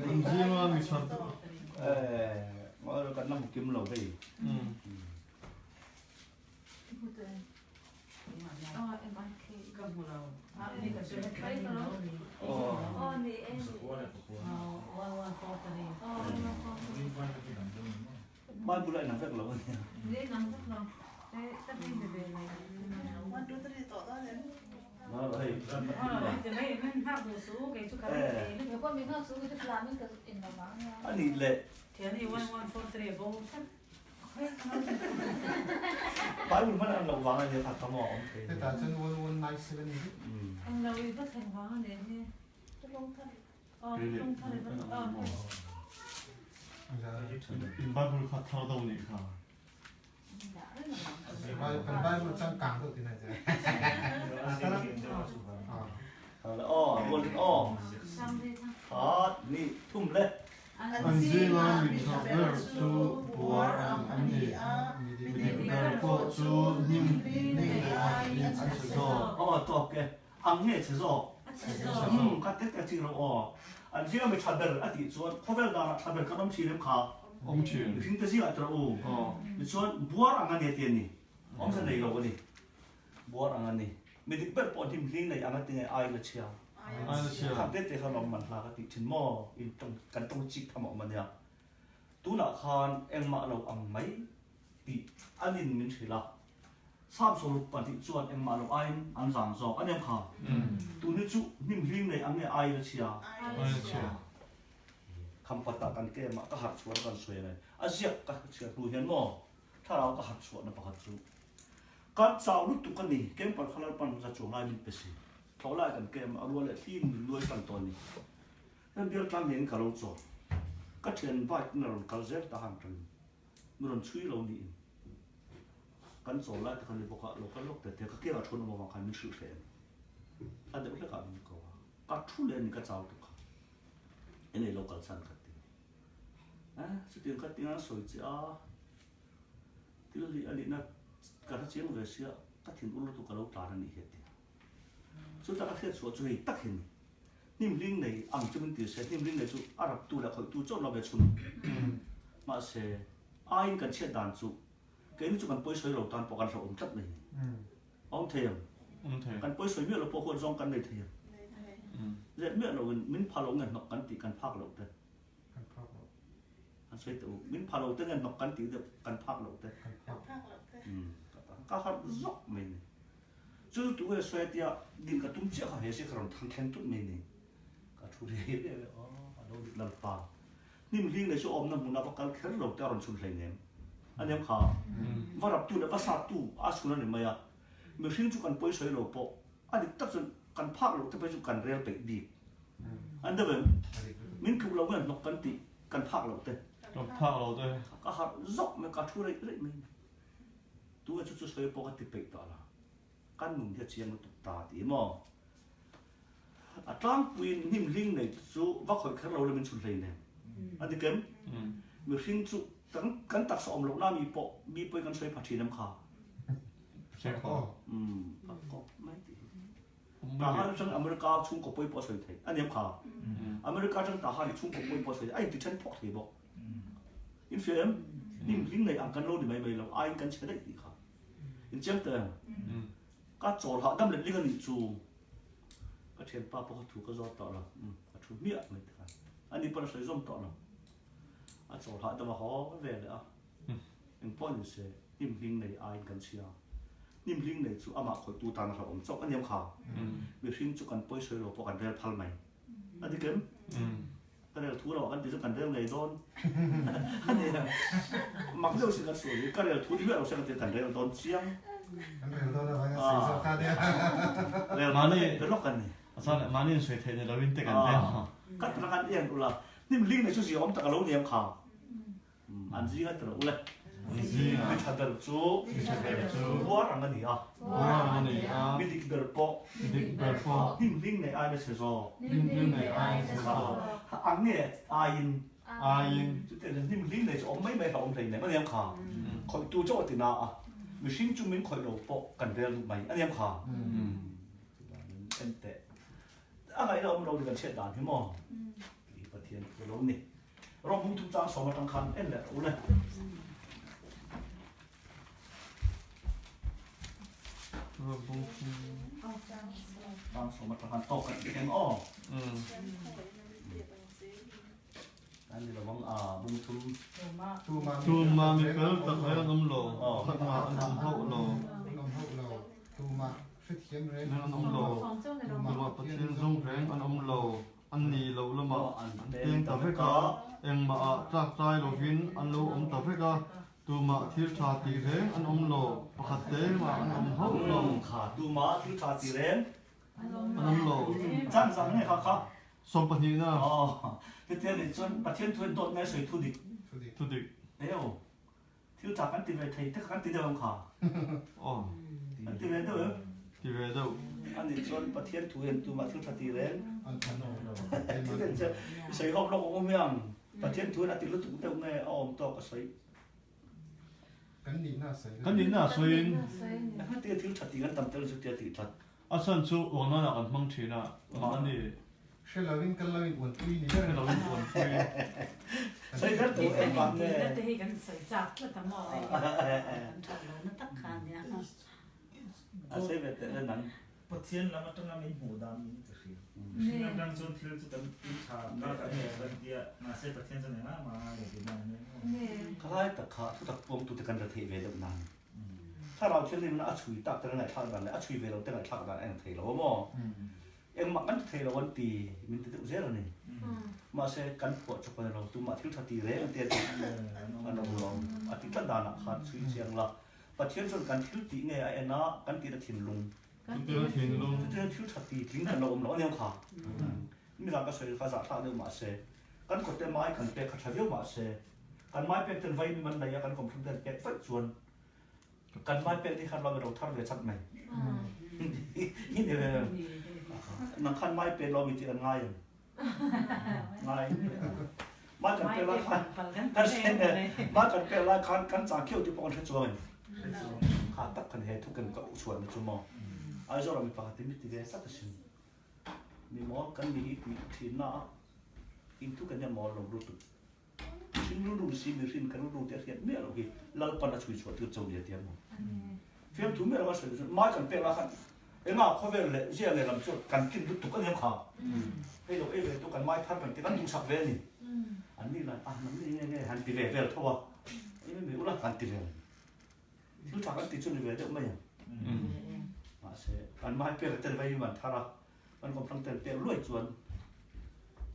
An zinga mi tha Eh, kan la hmu kim lo hei. Bible a inang vek lo a nia. A nih leh Bible hman an loh vang a nia kha ka maw a awm thei a nia. In Bible kha thar deuh nih kha. An zinga mi tha ber chu buar ang an ni, mi dik ber pawh chu hnim hling leh aiin an chhe zawk. Aw tawk e, ang nge chhe zawk? Umm kha tek tek ching rawh aw. An zinga mi tha ber a tih chuan khawvel danah tha ber kan awm thin em kha? Awm thin. Mihring te zingah tawh u. Tichuan buar ang a ni a ti a ni. Awmze nei lo a ni. Buar ang a ni. Mi dik ber pawh hnim hling nei ang a ti nge ai la chhia. Ai la chhia. Kha te te khan awm man hla ka tih thin maw? In tawng kan tawng chik tham a awm a nia. Tunah khan engmah lo ang mai tih an in min hrilh a. Samsawruk 2 chuan engmah lo aiin an zang zawk a nia kha. Tun hi chu hnim hling nei ang nge ai la chhia. Ai la chhia. Khampatah kan kem a, ka harh chhuahna kan sawi angai. A ziak ka chhiar hnu hian maw thlarau ka harh chhuahna pakhat chu kan chau lutuk a ni, camper kha Lalpan za chuang lai min pe si. Thlawh lai kan kem a, rual leh thli in min nuai tan tawh a ni. Heng bial tlang hian ka lo chaw. Ka thian bike in a rawn kal zel ta han tangin mi rawn chhui lo niin kan chawl lai te kha ni bawk a, lo kal lawk te te ka kiangah thu an awm avang khan min hrilh hreh a ni. A deuh hlekah min ko a, ka thu leh a ni ka chau tuk kha. Enge lo kal chhan ka ti. Eh, chutiang ka tinga sawi che a, thil hi a nihna ka hre chiang ve sia, ka thin ur lutuk ka lo tlan a nih hi a ti. Chutah ka hriat chhuah chu hei tak hi a ni. Hnimhling nei ang chu min ti se, hnimhling nei chu a raptu leh a khawihtu chauh lo ve chhun. Mahse, aiin kan chhiat dan chu keini chu kan pawisawi lo tan pawh kan hlauhawm tlat mai a ni. A awm thei ang. Kan pawisawi miah lo pawh huat zawng kan nei thei ang. Zet miah loin min pha lo nge hnawk kan tih kan phak loh te. An sawi teh u. Min pha lo te nge hnawk kan tih deuh kan phak loh te. Ka harh zawk mai a ni. Chu tu nge sawi a tia din ka tum chiah kha he si ka rawn thang thleng tut mai ni. Ka thu ri ri ri aw a lo dik lal pa. Hnim hling leh chu awmna hmun a va kal kher lo te a rawn chhun hlei nem. A nem kha va rap tu leh va sat tu a chhun a ni mai a. Mihring chu kan pawi sawi lo pawh a dik tak chuan kan phak loh te phei chu kan rel peih bik. An deuh em? Min tluk lo nge hnawk kan tih kan phak loh te. Kan phak lo te. Ka harh zawk mai ka thu reih reih mai ni. Tu chu chu sawi pawh ka ti peih tawh la, kan nun hi a chiang lutuk ta ti maw? A tlangpuiin hnim hling nei te chu va khawih kher lo la min chhun hlei nen. A dik em? Mihring chu kan kan taksa awm lohna mi pawh mi pawi kan sawi pha thin em kha? Umm, a kawp mai tih hi. Tahan atang America chhungkaw pawi pawh a sawi thei a ni em kha? America atang Tahan chhungkaw pawi pawh a sawi thei, a inti then phawk thei bawk. In hria em? Hnim hling nei ang kan lo ni mai mai lo, aiin kan chhe daih tih kha. In chiang teh em? Ka chawl hahdam let ling a nih chu. Ka thianpa pawh kha thu ka zawt tawh lo, a thu hmiah mai te khan. Ani pawn a sawi zawm tawh lo. A chawl hahdam a haw ve leh a. Engpawh ni se, hnim hling nei aiin kan chhia. Hnim hling nei chu amah khawihtu tan a hlauhawm chauh a niam kha. Mihring chu kan pawi sawi lo pawh kan rel phal mai. A dik em? Ka rel thu lo ah kan ti chu kan rel ngei dawn a ni a. Mak deuh sin a sawi hi, ka rel thu ni miah lo se kan ti kan rel dawn chiang. Kan rel dawn avang a sawi zawk kha nia. Rel mahni be lawk kan ni. Chuan mahni in sawi theih ni lo in te kan rel. Ka tana kan en ula, hnim ling nei chu zia awm tak a lo ni ang kha. An zinga tel ule. An zinga. Mi tha ber chu. Mi tha ber chu. Buar ang a ni a. Buar ang a ni a. Mi dik ber pawh. Mi dik ber pawh. Hnim hling nei aiin a chhe zawk. Hnim hling nei aiin a chhe zawk. Ang nge aiin. Aiin. Chutiang chuan hnim hling nei chu awm mai mai hlauhawm hlei nem a ni ang kha. Khawihtu chauh a ti na a. Mihring chu min khawih lo pawh kan rel duh mai a ni ang kha. Chuvangin en teh. A ngaihna awm lo ni kan chhiat dan hi maw? Tih Pathian thu lo ni. Rawng bung thum chang sawm atang khan en leh rawh u le. Rawng bung thum chang sawm atang khan tawk kan tih eng aw. Kan ni lovang a bung thum. Tuma mi fel tak reng an awm lo, pakhat mah an awm hauh lo. An awm hauh lo, tuma hrethiam reng an awm lo, tuma Pathian zawng reng an awm lo. An ni lo lamah an peng ta vek a, engmah ah tlak tlai lovin an lo awm ta vek a, tumah thil tha tih reng an awm lo, pakhat te mah an awm hauh lo. Kha tumah thil tha tih reng an awm lo. Chan zang nge kha kha? Sawmpahnihna. Aw, hetiang nih chuan Pathian thu hian dawt ngai sawi thu dik. Thu dik. Eo, thil tha kan ti ve thei te kha kan ti deuh ang kha. Aw. Kan ti ve deuh em? Ti ve deuh. Ani chuan Pathian thu hian tumah thil tha ti reng. Thil chu i sawi hawp lawk awm hiang. Pathian thu hian a ti lutuk deuh nge a awm tawk a sawi. Kan nihna a sawi. Kan nihna a sawiin. Engati thil tha ti kan tam tel chu tia tih that. A chhan chu uangnana kan hmang thin a, mahni. Hre lovin kal lovin uanpui ni ber. Hre lovin uanpui. Sawi ber tur em vang nge. Tihna te hi kan sawi chak tlat a maw kan that lo na tak kha nia. A sawi ve teh le nang. Pathian lam atanga min hmuh dan in ka hria. Mihring atang chuan thil chu kan ti tha ka kan nei kan tia mahse Pathian chuan engah mah a ngai lo tih dan a nei maw. Ka lai tak kha thutak puangtute kan la theih ve deuh nan. Thlarau thianghlimna a chhui tak te ngaihthlak dan leh a chhui ve lo te ngaihthlak dan a eng thei lo a maw? Engmah kan ti thei lo an ti min ti deuh zel a ni. Mahse kan phuah chawp a ni lo, tumah thil tha ti reng an ti a ti an awm lo. A ti tlat danah khan chhui chiang la. Pathian chuan kan thil tih nge a en a, kan tihna thinlung. Tihna thinlung. Chutiang thil tha ti tling kan lo awm lo a ni ang kha. Mizan ka sawi kha zahthlak deuh mahse. Kan kawte mai kan pek kha tha viau mah se, kan mai pek ten vaimim an nei a, kan kawmthlang ten pek vaih chuan kan mai pek ni khan lo ro thar ve chak mai. Hi ni ve nang khan mai pe lo mi ti kan ngai em? Ngai. Mai kan pek lai khan kan mai kan pek lai khan kan chang kheu ti pawh kan hre chuang em? Kha tak kan he thu kan ka chuan na chu maw. Aizawl ah mi pakhat in mi ti ve tlat asin. Mi mawl kan ni hi tih thin na a in thu kan hian mawl lo lutuk. Mihring rilru si mihrin kan rilru te a hriat miah loh hi Lalpan a chhui chhuah tir cho nia tia maw. Fiamthu miah lo a sawi chu mai kan pek la khan enga khawvel leh zia leh lam chu kan tlin lutuk a niam kha. Hei lo ei ve tu kan mai thar kan ti kan duhsak ve a ni. An ni lan a nang ni nge nge han ti ve vel tho a. Ei mai mai ula kan ti vel. Thil tha kan ti chu ni ve deuh mai ang. Mahse kan mai pek a tel vei man thar a kan kawmthlang tel pek luai chuan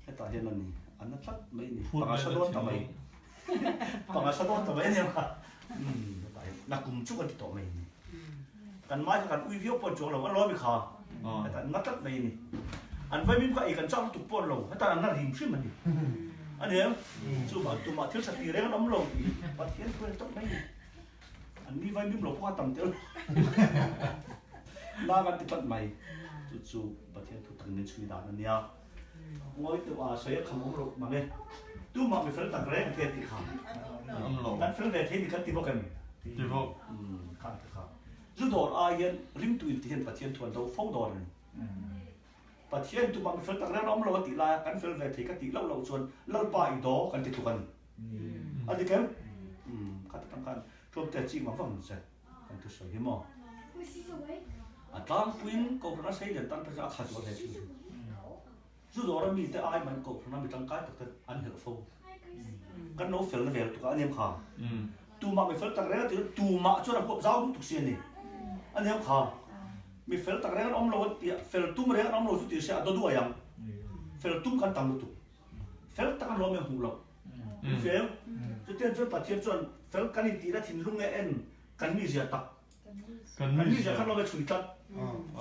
hetah hian a ni an na tlat mai ni. Panga sa dawn ta mai. Panga sa dawn ta mai ania kha. Hetah hian na kum chu kan ti tawh mai ni. Kan mai kha kan ui viau pawh chuang lo a lawm i kha. Hetah an na tlat mai ni. An vaimim kha ei kan chak lutuk pawh lo hetah an na rim hrim a ni. A ni em? Chuvang tumah thil tha ti reng an awm lo tih Pathian thu a ni tawp mai ni. An ni vai mim lo pawh a tam tel na kan ti tlat mai. Chu chu Pathian thu tak min chhui dan a nia. Ngawi deuh a sawi a kham awm loh mang e. Tumah mi fel tak reng te tih kha. Kan fel ve thei ni kan ti bawk em? Ti bawk. Khan ti kha. Zu dawr ai hian ringtu in ti hian Pathian thu an do fo dawr a ni. Pathian tumah mi fel tak reng awm lo a tih laia kan fel ve thei ka tih loh loh chuan Lalpa i do kan ti tluk a ni. A dik em? Kha ti tang khan tlawmte a ching vang vang che kan thusawi hi maw. A tlangpuiin Kohhran a sei lian tan phei chuan a kha zual hle thin. Zu dawra mite ai man Kohhran a mi tangkai tak te an helh fo. Kan lo fel na vel tuk a aniam kha. Tumah mi fel tak reng a ti tumah chuan a huap zau lutuk si a ni. Aniam kha. Mi fel tak reng an awm lo a tia fel tum reng an awm lo chu ti se a do duai ang. Fel tum khan tam lutuk. Fel tak an lawm em hmuh loh. Fel. Chutiang chuan Pathian chuan fel kan intihna thinlung nge en kan mizia tak. Kan mizia khan lawm e chhui tlat.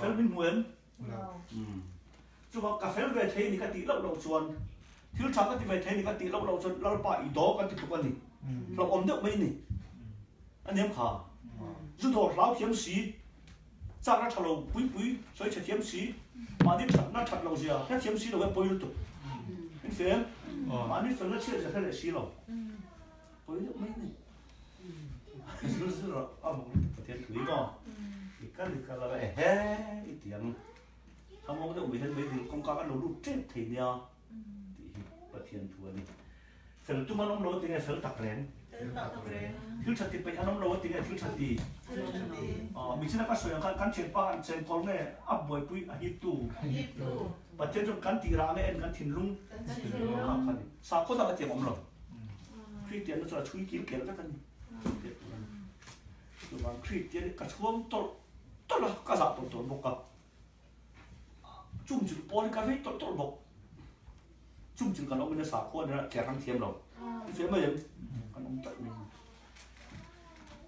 Fel min hmu em? Chuvang ka fel ve thei ni ka tih loh loh chuan thil tha ka ti ve thei ni ka tih loh loh chuan Lalpa i daw kan ti tluk a ni. Hlauhawm deuh mai ni. A niam kha. Zu dawr hlau thiam si, chakna tha lo pui pui sawi chhe thiam si, mahni thatna that loh zia hre thiam si lo e pawi lutuk. In fel, mahni felna chhiat zia hre leh si lo. Pawi deuh mai ni. Zir zir a mawng lutuk Pathian thu hi maw. I kal i kal a ehe i ti ang. Thlamawng deuh mai hian meidil kawngka kan lo lut tep thei nia tih hi Pathian thu a ni. Fel tum an awm lo a ti nge fel tak reng? Fel tak reng. Thil tha ti peih an awm lo a ti nge thil tha ti? Thil tha ti. Aw michina ka sawi ang khan kan thianpa an chenkawl nge a buaipui a hiptu? A hiptu. Pathian chuan kan tih rah nge en kan thinlung? Kan thinlung. Kha kha ni. Sakhaw dang a tiang awm lo. Kristian na chuan a chhui kil kel vek a ni. Chuvang Kristian hi ka chhuang tawlh tawlh a, ka zah tawlh tawlh bawk a. Chung chu pawl hi ka vei tawlh tawlh bawk. Chung chu kan awm in a sakhua nen a tler ang thiam lo. I fiah mai em? Kan awm tlat mai.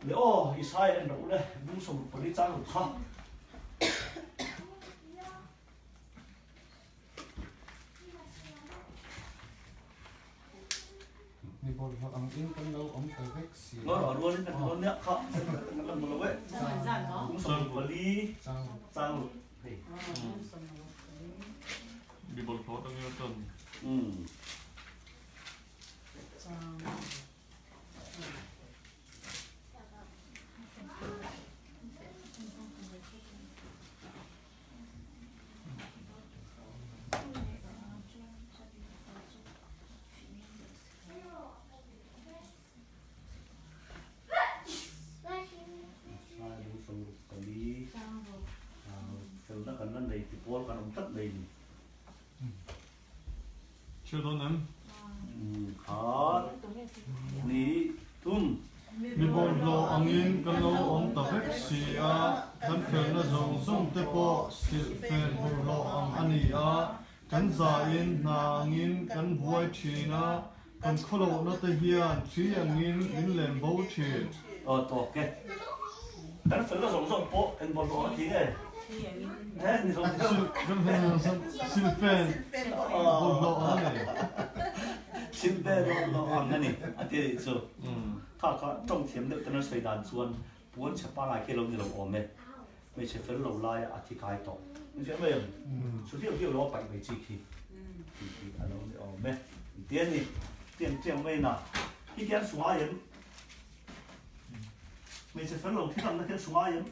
Le aw, Isaiah en rawh u le, bung 64 chang ruk kha. Mi bawlhhlawh ang in kan lo awm ta vek si a. Ngawrh rualin kan dawn nia kha kan la hmu lo e. Kum 14 chang ruk hei. Mi bawlhhlawh atangin a tan. Felna kan la nei ti pawl kan awm tlat mai ni. Thil dawn em? Khat, ni, thum. Mi bawlhhlawh angin kan lo awm ta vek si a, kan felna zawng zawng te pawh silhfen bawlhhlawh ang a ni a, kan zain hna angin kan buai thin a, kan khawlohna te hian thli angin min len bo thin. Aw tawk e. Kan felna zawng zawng pawh eng bawlhhlawh a ti nge? He ni zawng zawng. Silhfen bawlhhlawh ang a ni. Sim ve lo lo ang a ni a ti anih chu. Kha kha tawng thiam deuh ten an sawi dan chuan puan chhe pangai khi a lo ni lo awm e. Hmeichhe fel lo laia a thi kai tawh. In hria mai em? Chu viau viau lo a paih mai chi khi tih hi a lo ni awm e. Ti a ni. Tiang tiang mai na. Hi khian sungai em? Hmeichhe fel lo thi tamna khian sungai em?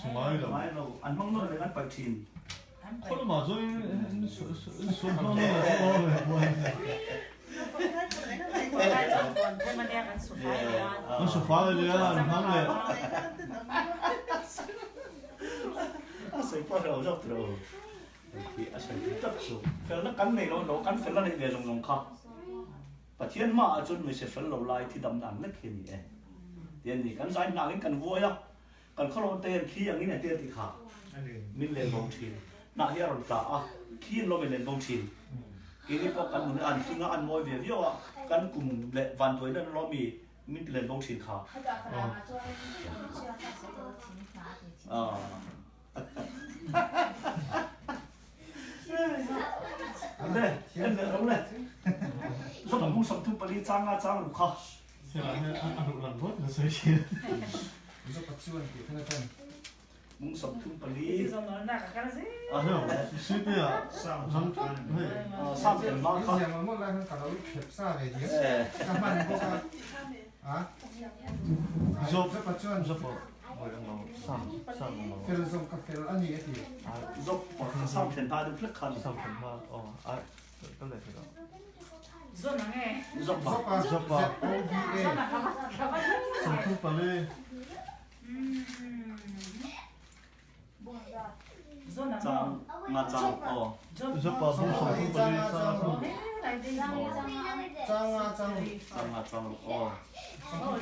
Sungai lo. Sungai lo. An hmang nawn reng an paih thin. Khaw lamah chuan in sual hmang nawn reng a awm e. An su fai leh a, an hmang leh. A sawi pawh a hrelo zawk tiro. Khi a sawi dik tak chu. Felna kan nei lo lo, kan felna neih ve zawng zawng kha. Pathian hmaah chuan hmeichhe fel lo lai thi dam dan lek hi a ni e. Ti a ni. Kan zai hnangin kan vuai a. Kan khawlawm te hian thli angin a tel tih kha min len bo thin. Hnah hi a rawn tla a, thli an lawm in len bo thin. Keini pawh kan nun hi an hling a, an mawi ve viau a, kan kum leh vanduaina an lawm i min ti len bo thin kha. Le, en leh ro le. Zawk bung 34 chang nga chang ru kha. Mung 34. Sam tel ma kha. Zop sam then ta deuh hlek khan. Zopa. Zopa. 34. Chang nga chang aw. Zopa bung 34 chang ruk. Chang nga chang. Chang nga chang ruk aw. Aw.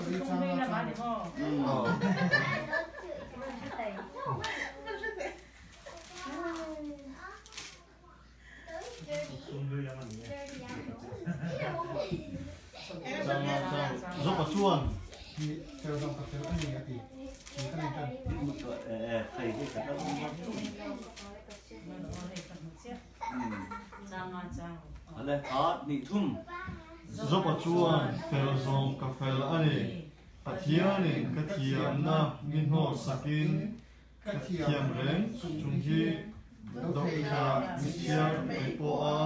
Zopa chuan. Zopa chuan fel zawng ka fel a ni. Pathianin ka thiamna mi hnawhsakin Ka thiam reng chung hi dawhthla mithiar mai pawha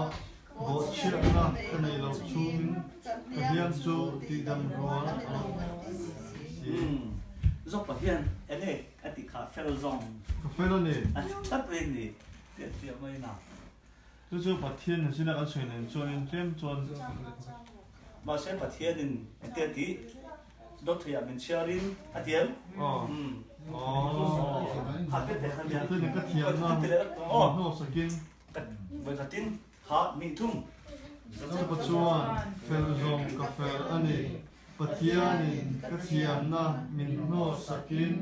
bawhchhiatna ka nei loh chungin ka hliam chu tihdam rual a lo si. Zawk hian enge a tih kha fel zawng. Ka fel a ni. A ti tlat mai a ni tih a hria mai na. Chu chu Pathian in zina kan sawi nen chuanin tlem chuan. Mahse Pathianin engte a tih? Dawt theiah min chhiarin a ti em? Aw. Kha te te kha nia. Pathianin ka thiamna min hnawhsakin. Vawikhatin kha nih thung. Chupa chuan fel zawng ka fel a ni. Pathianin ka thiamna min hnawhsakin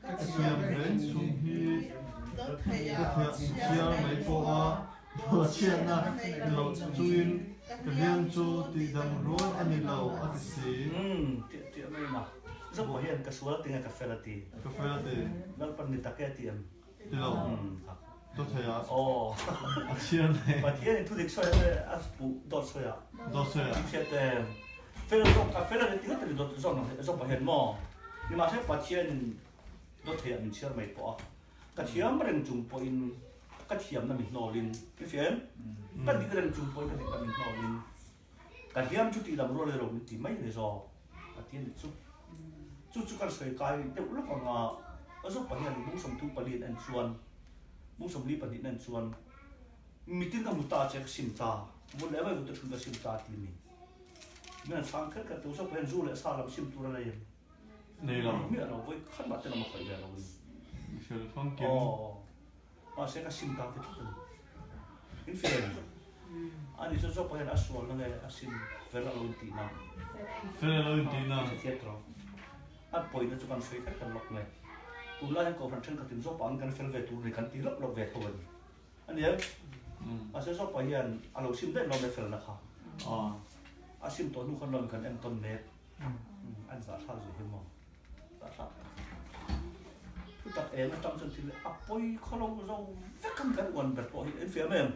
ka thiam reng chung hi ka thiah chhiar mai pawh a, Ruahchhiatna ni lo chungin ka hliam chu tihdam rual a ni lo a ti si. Umm, tiah tiah mai na. Zawk hian ka sual a ti nge ka fel a ti? Ka fel a ti. Lalpan ni tak e a ti em? Ti lo. Dawt thei a. Aw. A chhiar nei. Pathian in thudik sawi a a puh dawt sawi a. Dawt sawi a. I hriat em? Fel zawk a fel a ni ti ngawt a ni dawt zawk zawk pah hian maw? Nimahse Pathian in dawt thei ah min chhiar mai pawh a. Ka thiam reng chung pawhin ka thiamna min hnawlin i hria em? Ka dik reng chung pawhin ka dikna min hnawlin ka hliam chu tih lam rual ilo min ti mai a ni zawk a ti a ni chu. Chu chu kan sawi kai deuh lawk ang a, a zawk pahnih bung 34 an en chuan, bung 42 an en chuan mitin ka hmu ta che ka sim ta, vun leh mai vun te thun ka sim ta ti a ni. Min han chhang kher kher tu zawk pawh hian zu leh sa lam sim tur a nei em? Nei lo. Miah lo, vawi khat mah te lam a khawih ve lo a ni. Mifel famkim. Aw, mahse ka sim ta te tlat a ni. In fel a ni. Ani chu zawk pawh hian a sualna nge a sim fel a lo intih na. Fel a lo intih na. Hre thiam tawh. A pawina chu kan sawi kher kher lawk nge. Tunlai hian kohhran thenkhatin zawk pah angin kan fel ve tur ni kan ti lawk lawk ve tho a ni. A ni em? Mahse zawk pah hian a lo sim daih lawm e felna kha. A sim tawh hnu khan lawm kan entawn mek. An zahthlak zui hi maw? Zahthlak tak. Thu tak em atang chuan thil a pawi khaw lo zo vek ang kan uan ber pawh hi en fiam em?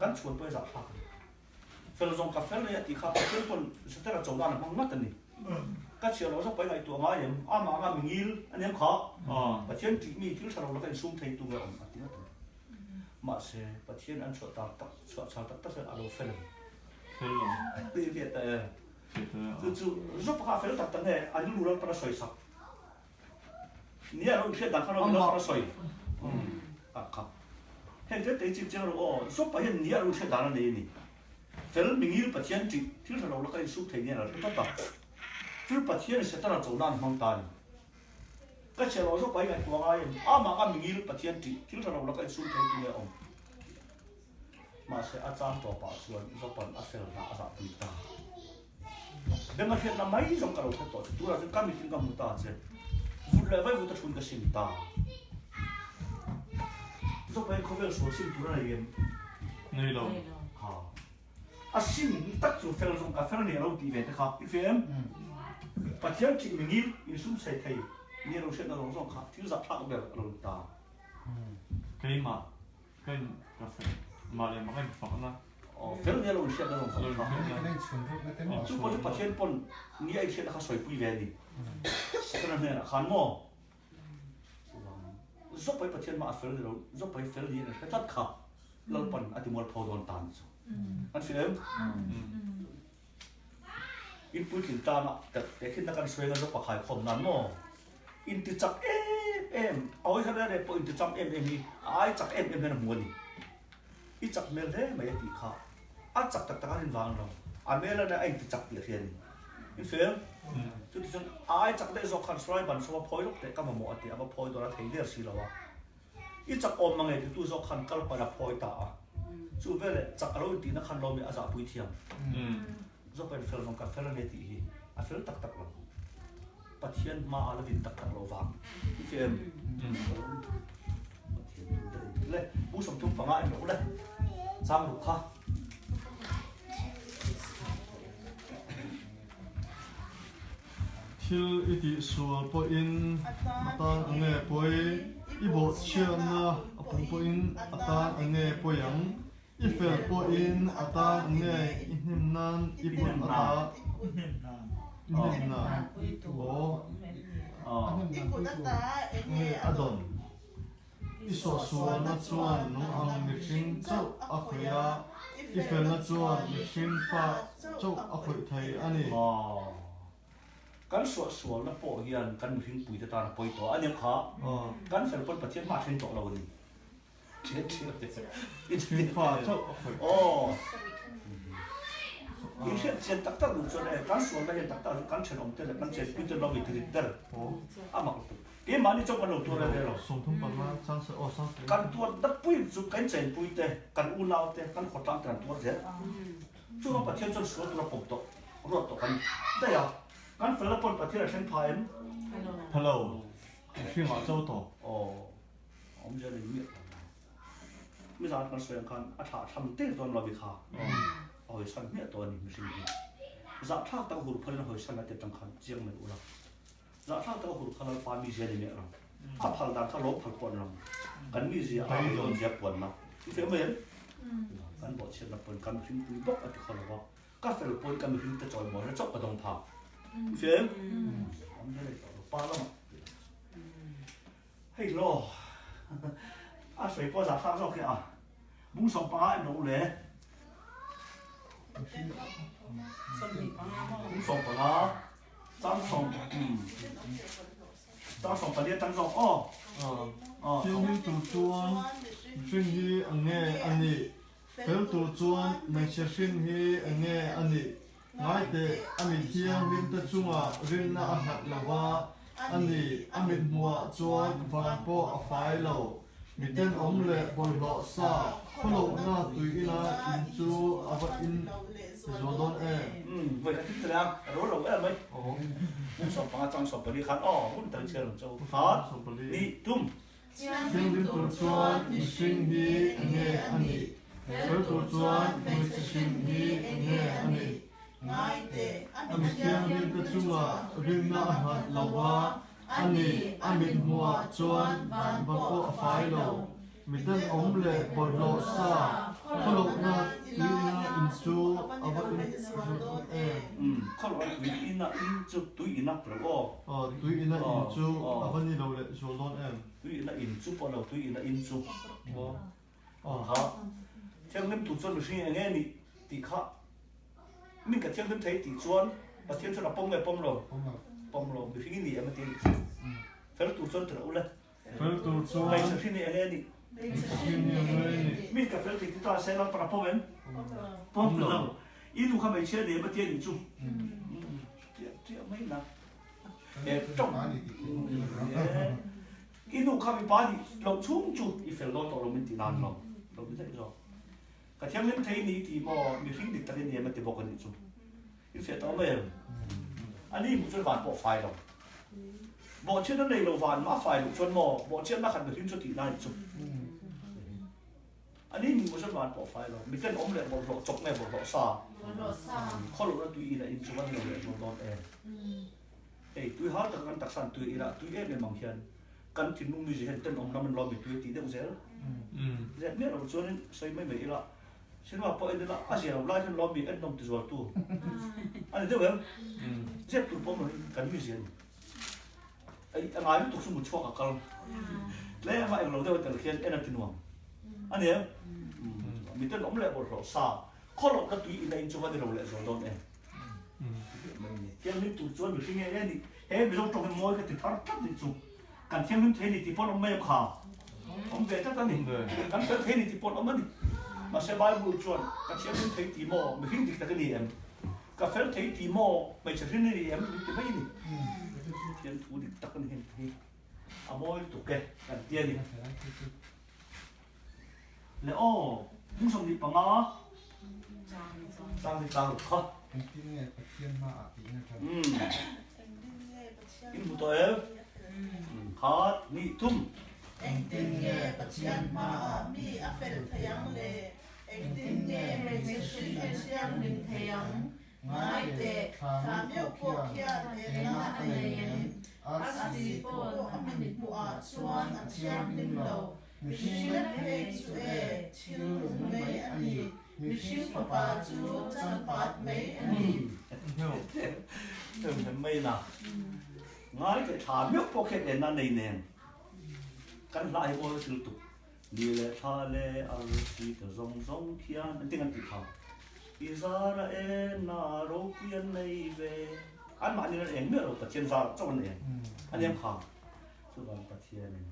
Kan chhuan pawh hi zahthlak a ni. Fel zawng ka fel e a tih kha Pathian pawn Setana cho nan a hmang ngat a ni. Ka chhiar loh zawk pahin ngaihtuah ngai em? Amah anga mi ngil a nia kha. Pathian tih mi thil tha lo laka insum thei tu nge awm a ti ngat a ni. Mahse, Pathian an chhuah tar tak, chhuah chhar tak tak hian a lo fel em? Fel lo. Ti ve ta e. Chu chu zawk kha a fel tak tak nge a rilru lalpan a sawi sak. Nia lo inhriat dan kha lo lalpan a sawi. Ah kha. Heng te te chip chiang rawh aw. Zawk pah hian nia lo inhriat dan a nei a ni. Fel mingil Pathian tih thil tha lo laka insuk thei nia lo hre tlat a. Chu Pathian Setana cho nan hmang ta a ni. Ka chhiar lo zawk pah hi ngaihtuah ngai em? Amah kha mingil Pathian tih thil tha lo laka insum thei tu nge awm? Mahse a chang tawpah chuan Jopan a fel hna a zahpui ta. Beng a hriatna mai zawng ka lo hre tawh che, tunah chuan ka mitin ka hmu ta che. Vut leh vaivut a thun ka sim ta. Jopa hian khawvel sual sim tur a nei em? Nei lo. Ha. A sim tak chu fel zawng ka fel a ni a lo tih ve te kha i hria em? Pathian thih mingil insum chhe thei ni a lo hriatna zawng zawng kha thil zahthlak ber a lo ni ta. Keimah Ka in ka fel mah leh mah ka in fak na. Aw fel nia lo in hriat na zawng zawng kha. Chu pawh chu Pathian pawn ni a in hriat na kha sawipui ve a ni. Setana hnenah khan maw chuvang Zopai Pathian mah a fel ni lo Zopai fel niin an hre tlat kha Lalpan a ti mualpho dawn ta ni chu. An hria em? In puitlin tana tehkhinna kan sawi anga Zopa khaikhawm nan maw? Inti chak em em, awi kha reng reng pawh inti cham em em hi a ai chak em em hian a hmu a ni. I chak hmel hle mai a tih kha a chak tak tak a rin vang lo, a hmel a inti chak tih a hria a ni. In fel? Chuti chuan a ai chak daih zawk khan sawi ban sawm a phawi lawk teh ka mamawh a ti a, va phawi dawn a thei der si lo a. I chak awm mang e titu zawk khan kal pan a phawi ta a, chu veleh chak a lo intihna khan lawmi a zahpui thiam. Zawk in fel vang ka fel a ni tih hi a fel tak tak lo. Pathian hma a la din tak tak lo vang. I hria em? Pathian thu te le Pu 35 en rawh u le. Chang ruk kha. Thil i tih sual pawhin a tan a nge pawi, i bawhchhiatna a pung pawhin a tan a nge pawi ang, i fel pawhin a tan a nge i hnem nan i kut a ta i hnem nan aw nge a dawn. I sawhsualna chuan nung ang mihring chauh a khawih a, i felna chuan mihring fa chauh a khawih thei a ni. Kan suahsualna pawh hian kan mihring puite tan a pawi tawh a nia kha. Kan fel pawn Pathian hma a thleng tawh lo a ni. Mihring fa chauh a khawih. Aw. In hriat chian tak tak duh chuan e, kan sualna hian tak tak chu kan thenawmte leh kan chenpuite lo i tirit ber a mak lutuk. Keimahni chauh kan lo tuar reng reng lo. Kan tuar dat pui chu kan chenpui te, kan unau te, kan khawtlang te kan tuar zel. Chuvang Pathian chuan sual tura pawm tawh, ruat tawh kan daih a. Kan felna pawn Pathian a thleng pha em? Hello, mihringah cho tawh. Aw, awmzia nei miah lo. Mizan kan sawi ang khan a thlah thlam tir dawn lo mi kha. A hawisan hmiah tawh a ni mihring hi. Zahthlak tak hur phalin a hawisan a ti atang khan chiang mai ula. Zahthlak taka hur kha Lalpa mizia ni miah lo. A phal dan kha lawm phal pawh an lang. Kan mizia a ei dawn zia puanna. I fel mai em? Kan bawhchhiatna pawn ka mihring pui bawk a ti khaw lo va. Ka fel pawn ka mihring te chawimawina chauh ka dawng phak. I fel em? Awm zel ei tawh lo. Pa lamah. Hei law. A sawi pawh zahthlak zawk hi a. Bung 15 en rawh u le. Bung 15. Chang sawm chang 14 atang zawk aw. Thil hlim tur chuan hrin hi eng nge a nih? Fel tur chuan hmeichhe hrin hi eng nge a nih? Ngai teh, a mi thianghlim te chungah rinna a nghat lo va, a ni, a mithmuhah chuan van pawh a fai lo. Mi tenawm leh bawlhhlawh sa khawlohna tui ila in chu a va in zual dawn em? Umm, vawi khat thil a ro lo em mai. Pum 15 chang 14 khan aw hun tel chhiar ang chu. Khat, ni, tum. Thianghlim tur chuan mihring hi eng nge a nih? Fel tur chuan hmeichhe hrim hi eng nge a nih? A mi thianghlimte chungah rinna a nghat lo va, A ni, a mit hmuhah chuan van pawh a fai lo. Miten awm leh bawlhhlawh sa khawlohna tuiina in chu a va in zual dawn em? Khawlohna tuiina in chu tuiina lo aw. Aw, tuiina in chu a va ni lo leh zual dawn em? Tuiina in chu pawh lo, tuiina in chu. Maw? Aw. Kha thianghlim tur chuan mihring eng nge nih tih kha min ka thianghlim thei tih chuan Pathian chuan a pawm nge pawm lo? Pawm lo. Mihring i ni em a ti a nih chu. Fel tur chuan tirh ule. Fel tur chuan. Hmeichhe hrin i eng nge nih? Hmeichhe hrin i eng nge nih? Min ka fel thei ti ta se Lalpan a pawm em? Pawm lo. I nu kha hmeichhia ni em a ti a nih chu. Tiah tiah mai na. He tawng. I nu kha mipa nih loh chhung chu i fel dawn tawh lo min ti nan lo. Lo ti daih zawk. Ka thianghlim thei ni ti maw mihring dik tak i ni em a ti bawk a nih chu. I fiah tawh mai em? A ni hmuh chuan van pawh fai lo. Bawhchhiatna nei lo van mah fai loh chuan maw bawhchhiatna khat mihring chu tih lai chu. A ni hmuh chuan van pawh fai lo. Miten awm leh bawlhhlawh chawp nge bawlhhlawh sa? Khawlohna tui ina in chu van lo leh dawn dawn em? Hei tui hal taka kan taksa an tui ila tui em em ang hian kan thinlung mi hian tenawm lam an lawm i tui a tih deuh zel. Zep miah lo chuanin sawi mai mai ila Cinema pawh en ila a zia lo lai hian lawm mi en nawm ti zual tu a ni deuh em? Zep tur pawh awm kan mi zia ni. Ai a ngai lutuk chu mu chhuak a kal. Tlem a englo deuh a tel khian en a ti nuam a ni em? Mi ten awm leh bawlhhlawh sa khawlawh na tui in a in chu va ni lo leh zual dawn em? Thianghlim tur chuan mihring nge nge ni he Mizo tawng hi mawi ka ti thar tlat nih chu kan thianghlim thei ni tih pawn awm mai em kha awm ve tlat a ni kan fel thei ni tih pawn awm a ni mahse Bible chuan ka thianghlim thei tih maw mihring dik tak a ni em ka fel thei tih maw hmeichhe hrin a ni em min ti mai a ni Pathian thu dik tak a ni heng te hi a mawi lutuk e kan ti a ni Le aw, hung 25 chang ni tlang kha. Engtin nge Pathian hmaah tih in a ṭan? In hmu tawh em? Khat, hnih, thum. Engtin nge Pathian hmaah mi a fel thei ang le? Engtin nge hmeichhe hrin a thianghlim thei ang? Ngai teh, thla meuh pawh khian enna a nei em? Arsi pawh a mithmuhah chuan a thianghlim lo. Mihring lek phei chu e, thil lung mai a ni. Mihring fapa chu changpat mai a ni. Heng mai na ngai teh thla meuh pawh khian enna nei nen kan hla hi mawi thil tuk ni leh thla leh arsi te zawng zawng khian engtin an tih kha i zara enna ropui an nei ve anmahni an eng miah lo Pathian zar chauh an eng a nia kha chuvang Pathianin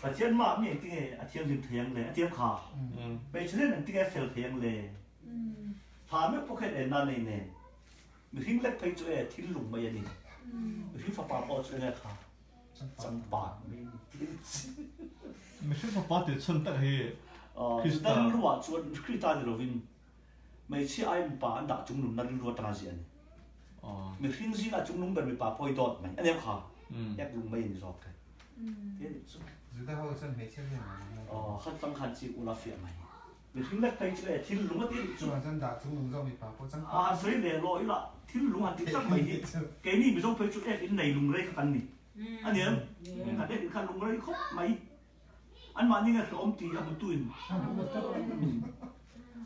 Pathian mah mi engtinge a thianghlim thei ang le? A tiam kha. Hmeichhe nen engtinge a fel thei ang le? Tha meuh pawh khian enna nei nen. Mihring lek phei chu e thil lung mai a ni. Mihring fapa pawh chu enge kha? Changpan mai a ni. Mihring fapa tih chhan tak hi Krista. Juda rilruah chuan Krista ni lovin hmeichhia ai mipa an dah chungnunna rilru atanga ziah a ni. Mihring zingah chungnung ber mipa pawh hi dawt mai a nia kha. Ek lung mai a ni zawk e. Te nih chu. Juda ho chuan hmeichhia hian an hmu. Aw khat tang khan chi ula fiah mai. Mihring lek phei chu e thil lung a ti nih chu. Chuan chuan dah chungnung zawk mipa pawh chang. A han sawi leh lawh ila thil lung han ti tak mai hi keini Mizo phei chu ek in nei lung rei kha kan ni. A nia kan ek in khan lung rei khawp mai. Anmahni nge hlawm ti a hmutuin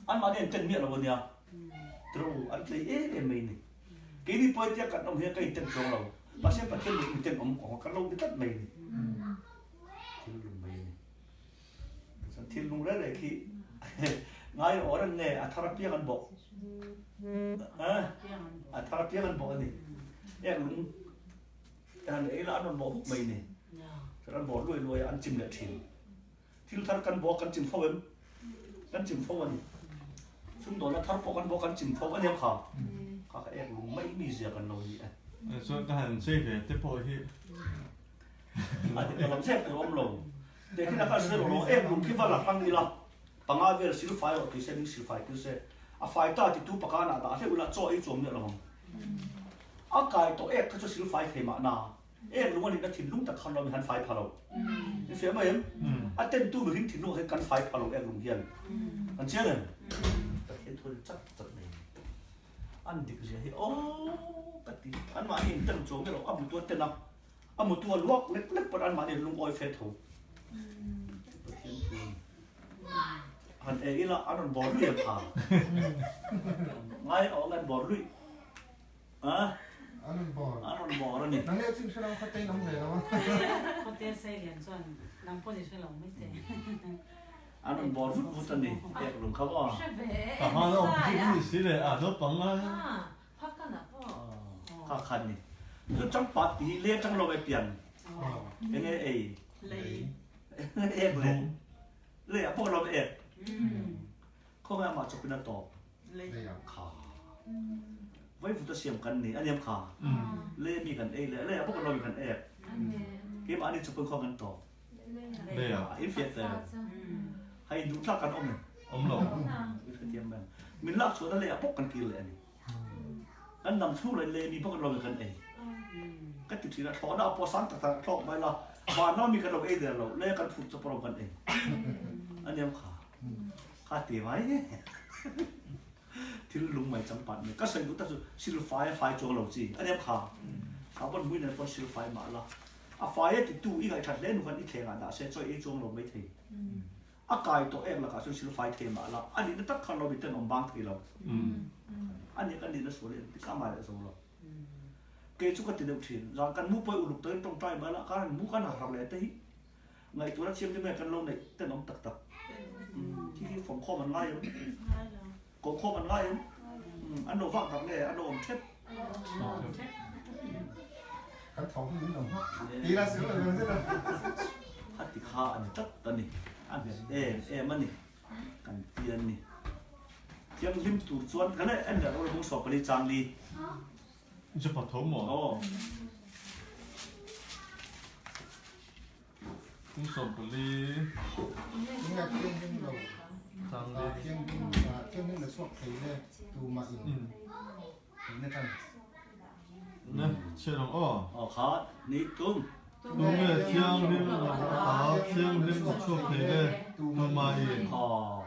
anmahni an ten miah lo a nia. Tiro an tlei em em mai ni. Keini pawh hetia kan awm hian ka inten chuang lo. Mahse Pathian lung inten awm kawng a kan lo ni tlat mai ni. Thil lung mai a ni. Chuan thil lung reng reng khi ngai awh reng nge a thar apiang an bawh. A thar apiang an bawh a ni. Ek lung han ei la an rawn bawh huk mai ni. Chuan an bawh luai luai a an chim leh thin. Thil thar kan bawh kan chim fo em? Kan chim fo a ni. Sumdawnna thar pawh kan bawh kan chim fo a nia kha. Kha kha ek lung mai mi zia kan lo ni e. Chuan ka han chei ve te pawh hi. A dik lam zek tur awm lo. Teh khin a kal zel lo ek lung khi va la hlang ila panga vel sil fai rawh ti se ning sil fai tir se a fai ta ti tu pakan ah dah hleuh ila chaw ei chuam miah lo ang. A kai tawh ek kha chu sil fai thei mahna. Ek lung a nihna thinlung tak khan lo mi han fai pha lo. In hria mai em? A tentu mihring thinlung ah hian kan fai pha lo ek lung hian. Kan chiang em? Pathian thu in chat chat mai. An dik zia hi aw ka ti. Anmahni in ten chuang miah lo, a mutu a ten a, a mutu a luak lek lek pawn anmahni an lungawi fe tho. e ila an rawn bawr lui ang kha. Ngai awh an bawr lui. A? An rawn bawr. An rawn bawr a ni. Nang leh chin hre lo khaw te in awm ve lo a. Khaw te sei lian chuan nang pawh ni hre lo mai te. An rawn bawr vut vut a ni. Ek lung kha maw? Hre ve e. Ka hma la awm chu ni si le a naupang a. Kha khan ni. Chu changpat tih hi le atang lo e pian. Enge ei? Lei. Ek le. Le a pawh lo ek. Khawnge amah chawpin a tawp. Lei. Kha. Vai vut a siam kan ni aniam kha. Le mi kan ei le le a pawh lo mi kan ek. Keimah ni chawpin khaw kan tawp. Le a. In fiat te. Hei duh tlak kan awm em? Awm lo. I hrethiam mai ang. Min lak chhuahna lei ah bawk kan kir leh a ni. Kan dam chhung loin lei mi bawk an lo kan ei. Ka ti thin a, thlawhna a pawh sang tak tak thlawk mai la, vanram mi kan lo ei der lo, lei kan phut chawp rawng kan ei. A niam kha. Kha ti mai. Thil lung mai chang pat mai. Ka sawi duh tak chu silfai a fai chuang lo chi. A niam kha. Kha pawn mui nen pawn silfai mah la. A fai a titu i ngaihthat hle nu khan i thleng ah dah se chawi ei chuang lo mai thei. A kai tawh em lakah chuan sil fai thei mah la, a nihna tak khan lo mi tenawm bang thei lo. A nih kan nihna sual hi engtik a ngai leh zo lo. Kei chu ka ti deuh thin, zan kan mu pawh uluk takin tawngtai mai la, kan mu kan har leh te hi ngaihtuahna thiam te mai kan lo neih tenawm tak tak. Khi khi fawm khawm an ngai em? Koh khawm an ngai em? An lo vak dak nge an lo awm thep? Kan tho hi min lo nghak ti la sil lo zet a. A ti kha a ni tlat a ni. A nghet em em a ni. Kan ti a ni. Thianghlim tur chuan kan en leh rawh bung 14 chang li. Chu patho maw? Aw. Bung 14. Enge thianghlim lo. Chang li. Thianghlim thianghlim la chhuak thei le tumah in. Ina tan. Ne, chhiat ang aw. Aw kha, ni tum. Tunge thianghlim a thianghlim a chhuak thei le tumahin. Aw.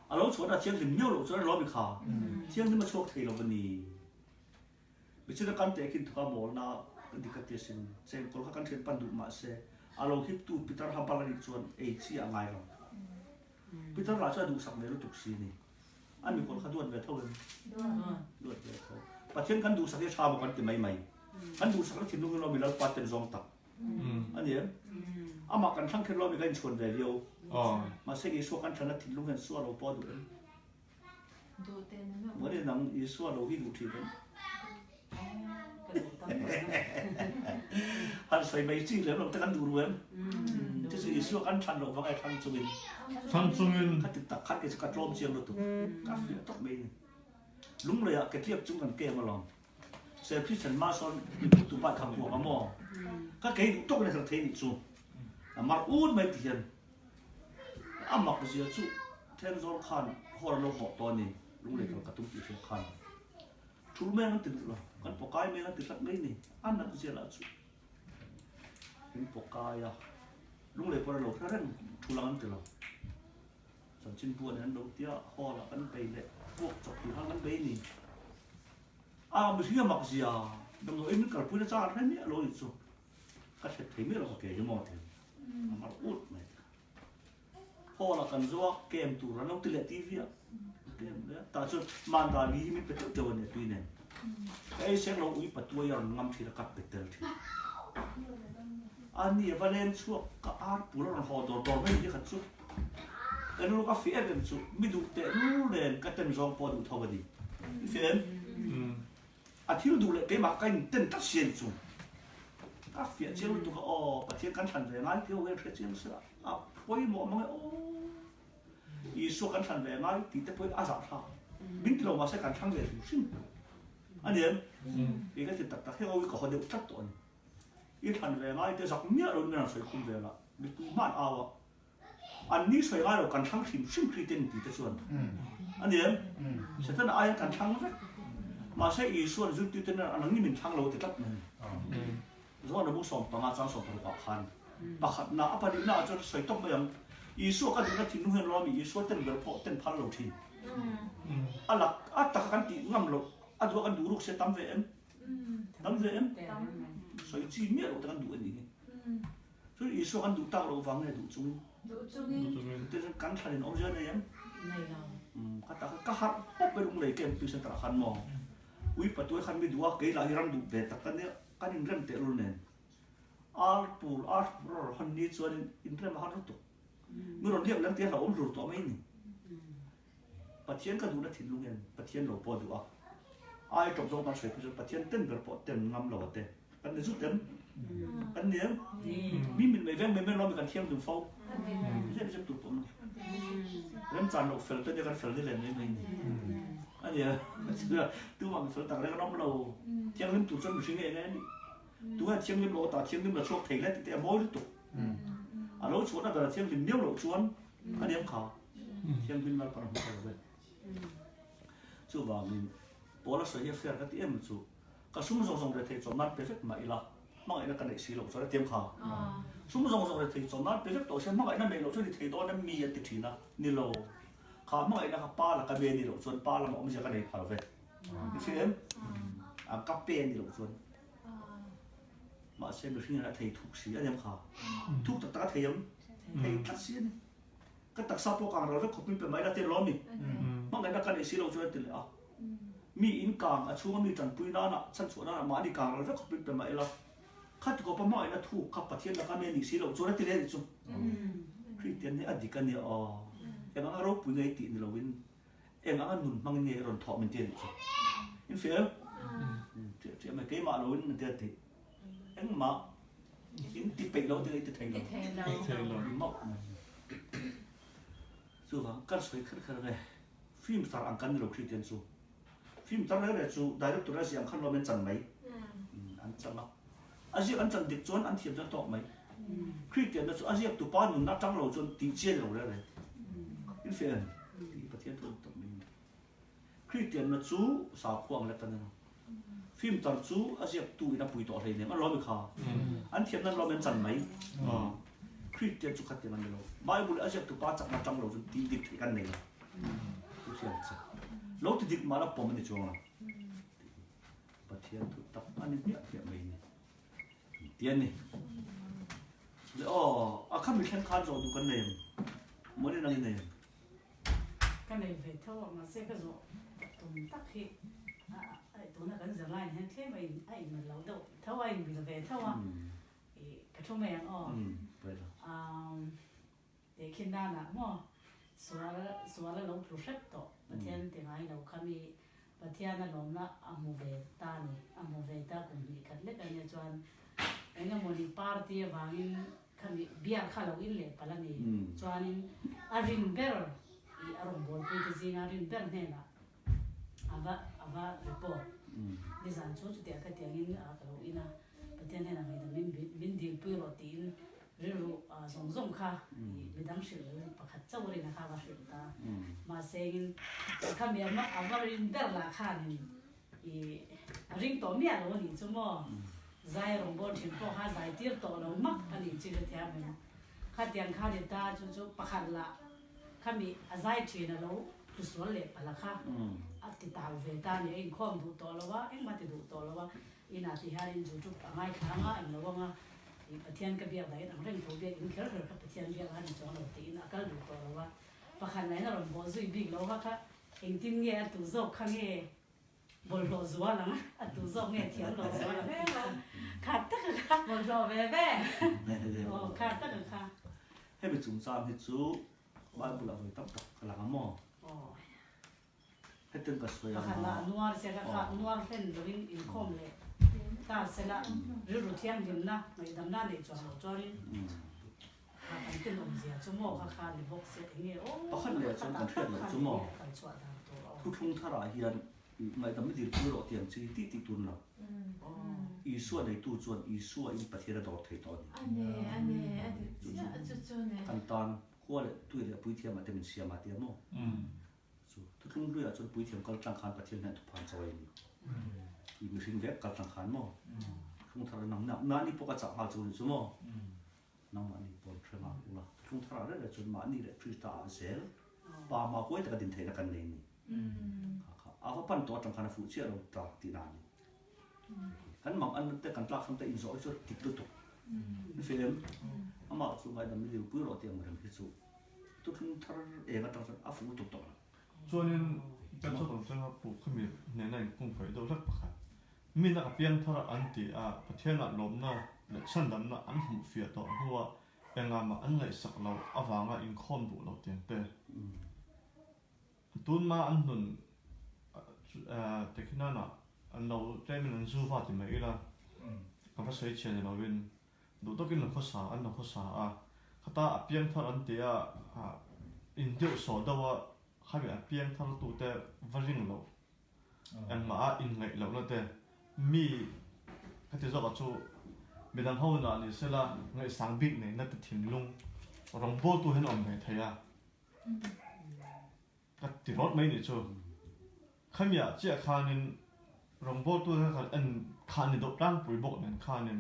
A lo chhuahna thianghlim miau loh chuan a lawm i kha. Thianghlim a chhuak thei lo a ni. Michina kan tehkhin thuka mawlna dik a ti asin. Chengkawl kha kan thian pan duh mah se, a lo hiptu Peter Habal a nih chuan ei chi a ngai lo. Peter lah chuan a duhsak ve lutuk si a ni. A mikawl kha duat ve tho em? Duat ve tho. Pathian kan duhsak hi a tha maw kan ti mai mai. Kan duhsak na thinlung hi lawmi Lalpa ten zawng tak. A ni em? Amah kan thlang kher lawmi kan inchhuan ve viau. Mahse Isua kan thlan na thinlung hian Sua lo pawh a duh em? Mahni nang Isua lo hi duh thin em? Han sawi mai chi lem lo te kan duh ru em? Chu chu Isua kan thlan loh vang e thlang chungin. Thlang chungin. Kha ti tak khan kei chu ka tlawm chiang lutuk. Ka fiah tawp mai ni. Lunglei ah ke tliak chung kan kem alawm. Sir Christian ma sawn min put tu pa kha kuak a maw? Ka kei duh tawk in a hrang thei nih chu. A mar un mai ti hian. A mak zia chu Thenzawl khan hall an lo hawh tawh a ni. Lunglei kal ka tum tih hriat khan. Thul mai an ti duh lo, kan pawkai mai an ti hlat mai ni, a nat ziah lah chu min pawkai a, lunglei pawh a lo hre reng thul ang an ti lo. Chanchin buan an lo tia hall ah kan bei leh puak chawp tih khan kan bei ni. A mihring a mak zia, damdawi min kalpui na chang an hre miah lo ni chu, ka hret thei miah lo ka ke hi maw ti a mar ut mai. Hall ah kan zo a, kem tur an lo ti leh TV ah kem leh a, tah chuan Mandali hi min pe teuh teuh a ni a tui nen. Ka ei seng lo ui patuai a rawn ngam thin a ka pe tel thin. A ni a va leng chhuak ka ar pul a rawn haw dawr dawr mai ni khat chu. Ka nu ka fih em em chu mi duh teh lul nen ka ten zawng pawh a duh tho a ni. I fih em? A thil duh leh keimah ka in ten tlat si a ni chu. Ka fiah chiang lutuk a aw Pathian kan thlan ve ngai tih ho hian hre chiang sela a pawimawh mang e aw Isua kan thlan ve ngai tih te pawhin a zah thlak. Min ti lo mahse kan thlang ve hrim hrim a ni em? Kei ka ti tak tak heng ho hi ka haw deuh tlat tawh a ni. I thlan ve ngai te zak miah lo in min rawn sawi khum vel a, mipui hman au a. An ni sawi ngai lo kan thlang hrim hrim kri te ni ti te chuan a ni em? Setana aiin kan thlang vek. Mahse Isua'n zirtirte nen an ni min thlang lo ti tlat mai a ni. Zohana bu 15 chang 16 ah khan pakhatna a pahnihna ah chuan sawi tawp mai ang. Isua ka duhna thinlung hian lawmi Isua ten ber pawh ten phal lo thin. A lak a taka kan tih ngam loh a duh a kan duh ruk se tam ve em? Tam ve em? Sawi chi miah loh te kan duh a nih hi. Chu Isua kan duh tak loh vang nge duh chungin? Duh chungin. Te chuan kan thlan in awmzia nei em? Nei lo. Umm ka tak ka harh pawp e lunglei camp tui center ah khan maw ui patuai khan mi duh a kei lah hi ram duh ve tak ka nia kan inrem teh lul nen ar pur ar rawr hawn ni chuan inrem a har lutuk mi rawn liak leng te a hlauhawm hlur tawh mai ni. Pathian ka duhna thinlung hian Pathian lo pawh a duh a, ai tawp zawng tan sawi phei chuan Pathian ten ber pawh ten ngam lo a te kan ni zut em? Kan ni em? Mi min mei veng mai mai lo mi kan thiang dun fo. Zep zep tur pawh an ni. Remchan loh fel te nia kan fel ni len mai mai ni. A nia, tumah mi fel tak reng an awm lo. Thianghlim tur chuan mihring nge nge a ni. Tunge thianghlim lo ta thianghlim la chhuak thei hle tih te a mawi lutuk. A lo chhuahna ber a thianghlim miau loh chuan a niam kha. Thianghlim Lalpan a hmu ta lo ve. Chuvangin Paula sawi hi a fair ka ti em chu ka sum zawng zawng rethei chawm nan pe vek mah ila hmangaihna ka neih si loh chuan a tiam kha. Sum zawng zawng rethei chawm nan pe vek tawh se hmangaihna neih loh chuan i thei dawn em mi an ti thin a, ni lo. Kha hmangaihna kha pa laka me ni loh chuan pa lama awmzia ka nei pha lo ve. I hria em? A ka pe ni loh chuan. Mahse mihring hian a thei thuk si a niam kha. Thuk tak tak a thei em? Thei tlat si a ni. Ka taksa pawh kang ral vek khawp min pe mai la ti lawm i. Hmangaihna ka neih si loh chuan a ti leh a. Mi in kang a chhunga mi tanpui nana chhanchhuah nana mahni kang ral vek khawp min pe mai la. Khati khawpa hmangaihna thuk kha Pathian laka mi a nih si loh chuan a ti leh a nih chu. Kristian hi a dik a nia aw. Eng anga ropui ngei tih ni loin eng anga nun hmangin nge rawn thawh min ti a nih chu. In hria em? Ṭiah ṭiah mai keimah loin a ti a ti. Engmah in ti peih lo ti ti thei lo. Thei lo. Mauh mai. Chuvang kan sawi kher kher ve. Film star ang kan ni lo Christian chu. Film star reng reng chu director a ziah ang khan lawm an chan mai. An chang a. A ziak an chan dik chuan an thiam chuan tawk mai. Christian na chu a ziak tupa nunna atang lo chuan tih chi a ni lo reng reng. In hria em? Tih Pathian thu a ni tawp mai. Kristianna chu sakhua ang lek a ni lo. Film tar chu a ziaktu in a pui tawh hleinem a lawm i kha. An thiamna an lawm in an chan mai. Kristian chu khatiang an ni lo. Bible a ziaktu pa chakna tang lo chuan tih dik theih kan nei lo. Thu hriat che. Lo ti dik mah la pawm a ni chuang lo. Pathian thu tak a ni hmiah hmiah mai ni. Ti a ni. Le aw, a khami thleng khan zawh duh kan nei em? Mawni nang i nei em? Ka nei ve tho a, mahse ka zawh tum tak hi tuna kan zirlaiin hian tlem a in a inmil lo deuh tho a, a inmil ve tho a, ih ka thu mai ang aw. Tehkhin danah maw sual sual a lo tlu hrep tawh Pathian ti ngai lo kha mi Pathian a lawmna a hmu ve ta a ni, a hmu ve ta kum hnih khat lek a nia chuan eng emaw ni party avangin Khami biak kha lo in leh palh a ni. Chuanin a rin ber i a rawngbawlpui te zinga rin ber hnenah a va a va report. Nizan chu chutiah ka tiangin a ka lo in a, Pathian hnenah ngaihdam min min dilpui rawh tiin rilru zawng zawng kha i midang hrilh lo in pakhat chauh rina kha a va hrilh ta. Mahse engin khami a a va rin ber lah khanin I a ring tawh miah lo a nih chu maw? Zai rawngbâwl ṭhin pawh kha zai tir tawh lo mak a nih chu ka thiam em. Khatiang kha ni ta chu chu pakhat lah khami a zai ṭhin a lo tlu sual leh palh a kha a ti tau ve ta a ni. A inkhawm duh tawh lo a, engmah ti duh tawh lo a, inah ti hianin YouTube a ngaithla anga eng lo anga i Pathian ka biak dahin ang reng tho biak in kher kher kha Pathian biak a ni chuang lo tiin a kal duh tawh lo a. Pakhat lahin a rawn bawh zui bik lo kha kha Engtin nge a tu zawk kha nge bawlhhlawh zual ang a, a tu zawk nge thiam lo zual ang tih kha khat tak a kha. Bawlhhlawh ve ve. Aw khat tak a kha. Hemi chungchang hi chu Bible ah vawi tam tak ka lang a maw? Aw. Hetiang ka sawi ang a. Pakhat lah nuar se ka kha nuar hlen lovin inkhawm leh ta sela rilru thianghlimna ngaihdamna neih chuang lo chuanin Kha kan tenawm zia chu maw kha kha ni bawk se eng nge aw Pakhat leh chuan kan hriat loh chu maw Thuthlung tharah hian ngaihdam i dirpui rawh tih ang chi tih tih tun lo. Isua neitu chuan Isua in Pathian a dawr thei tawh a ni. Chu chu kan tan khua leh tui leh puithiamah te min siam a tia maw. Chu thuthlung hluiah chuan puithiam kal tlang khan Pathian hian thuphan chawi a ni. I mihring vek kal tlang khan maw. Thuthlung thar nang mahni pawh ka chah nghal chu ni chu maw. Nangmahni pawn hre nghal ula, thuthlung tharah reng reng chuan mahni leh Krista ah zel pa hma huai taka din theihna kan nei a ni. Kha kha a va pan tawh atang khan a fuh chiah lo ta tihna a ni. Kan mang an te kan tlak sam te inzawh hi chu dik lutuk. Ni fem, amah chu ngaidam i liupui rawh tih ang reng hi chu. Thuthlung thar eng atang chuan a fuh lutuk tawh lo. Chuanin kan chawt atanga puk khami hnena inkungkaih deuh hlek pakhat. Mi nak a piang thar an ti a, Pathianah lawmna leh chhandamna an hmuh fiah tawh hnuah engah mah an ngaihsak loh avanga inkhawm duh lo tiang te. Tunma an hnun tekhinanah an lo tlemin an zu va ti mai ila, ka va sawi chhiah ni lovin duh tawkin lo khawsa an lo khawsa a, khata a piang thar an ti a, in deuh sawh deuh a khami a piang thar tute va ring loh engmah a inngaih lohna te mi ka ti zawk ah chu midang ho nah ni sela ngaihsang bik neihna te thinlung rawngbawltu hian a awm ve thei a. Ka ti rawt mai nih chu. Khamiah chiah khanin rawngbawltu te khan en khan ni deuh tlangpui bawk nen khanin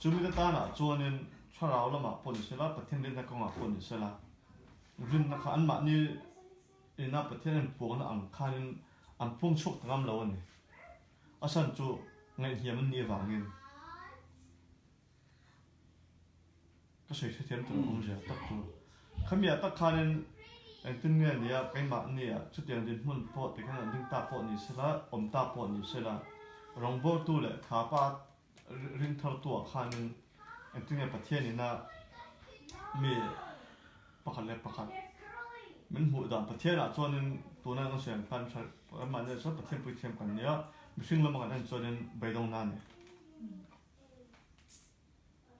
chumi te tanah chuanin thlarau lamah pawh ni sela Pathian rinna kawngah pawh ni sela rinna kha anmahni ina Pathian en puangna ang khanin an pung chhuak ta ngam lo a ni. A chhan chu ngaihhniam an nih avangin. Ka sawi hrethiam tur awm zia tak chu khamiah tak khanin engtin nge nia keimah nia chutiang dinhmun pawh tikhan an ding ta pawh ni sela awm ta pawh ni sela rawngbawltu leh thapa ring thartuah khanin engtin nge Pathian ina mi pakhat leh pakhat min hmuh dan Pathianah chuanin tuna kan sawi ang khan ramah nia chuan Pathian puithiam kan nia mihring lama kan en chuanin beidawngna a ni.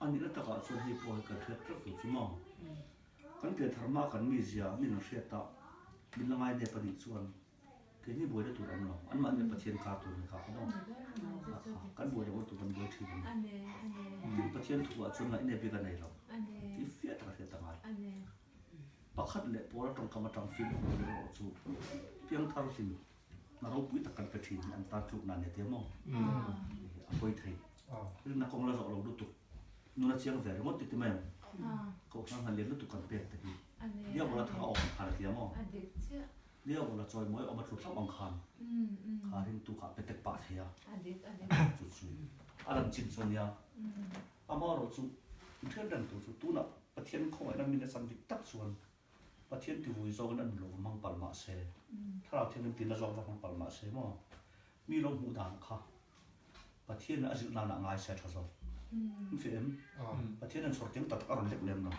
A nihna takah chuan hei pawh hi kan hriat teuh tur chu maw? Kan pian thar hma kan mizia min an hriat a, min la ngai nep a nih chuan keini buaina tur awm lo, anmahni leh Pathian kar tur ni kha kha maw? Kha kha kan buai loh tur kan buai thin a ni. Tin Pathian thuah chuan ngaihnep hi ka nei lo tih fiah taka hriat a ngai. Pakhat leh pawl atangkam atang fimkhur tur erawh chu piangthar hlim Na ropui tak kan pe thin hi an tan tluk na nia tia maw? A pawi thei. Rinna kawng la zawh lo lutuk. Nuna chiang ve ringawt ti ti mai ang. Kohhran han lian lutuk kan pek te hi. Diabola thang a awm ang khan a tia maw? Diabola chawimawi a awm a tlu thlauh ang khan. Kha ringtu kha a pe tek pah thei a. Chu chu a lan chin chu a nia. Amaherawhchu, inthian reng tur chu tunah Pathian khawngaihna min a chan dik tak chuan Pathian ti vui zawngin a nun lo va hmang palh mah se, Thlarau Thianghlim tina zawng va hmang palh mah se maw, mi lo hmuh dan kha Pathianin a zilh nanah ngai se a tha zawk. Min feh em? Pathianin chhawr tiang tak tak a rawn lek lem lo.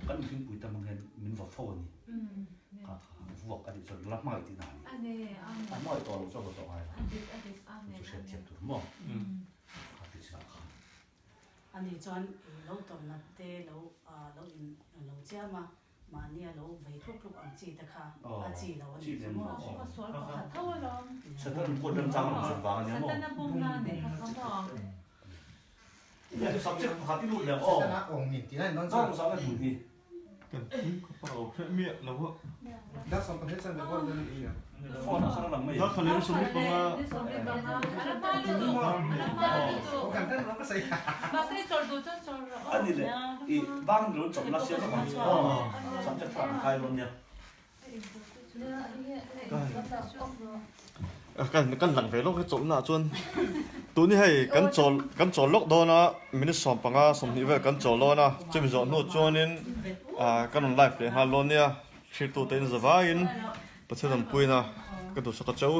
Kan mihringpui te hmang hian min vaw fo a ni. Kha kha vuak a nih chuan la hmangaih tihna a ni. A hmangaih tawh lo chu a vaw tawh ngai lo. Chu chu hriatthiam tur maw? Kha ti chinah khan. Ani chuan i lo tawrhnat te lo lo in lo chiam a, mahni a lo vei tluk tluk ang chi te kha a chi lo a nih chu maw? Ka sual pakhat tho alawm. Satan kawt remchang a rawn chhun vang a nia maw? Satana bumna a nih kha kha maw? Subject pakhat i lut leh ang aw. Satana awng min tih a ni dawn chuan. Chang zang a tun hi. Kan thil ka pa lo hreh miah lo a. Dar 15 chuan ka bual dawn a ni a. Phone ah khan a lang mai. Dar kha leh 25. A ni leh i bang ni lo chawp na siam ang chu aw subject thar an kai dawn nia. Kan kan lang ve lawk he chawlhna ah chuan tuni hei kan chawl kan chawl lawk dawn a minute 15 20 vel kan chawl dawn a chumi zawh hnu chuanin ah kan rawn live leh nghal dawn nia thlir tute in zavaiin Pathian awmpuina ka duhsak a cheu.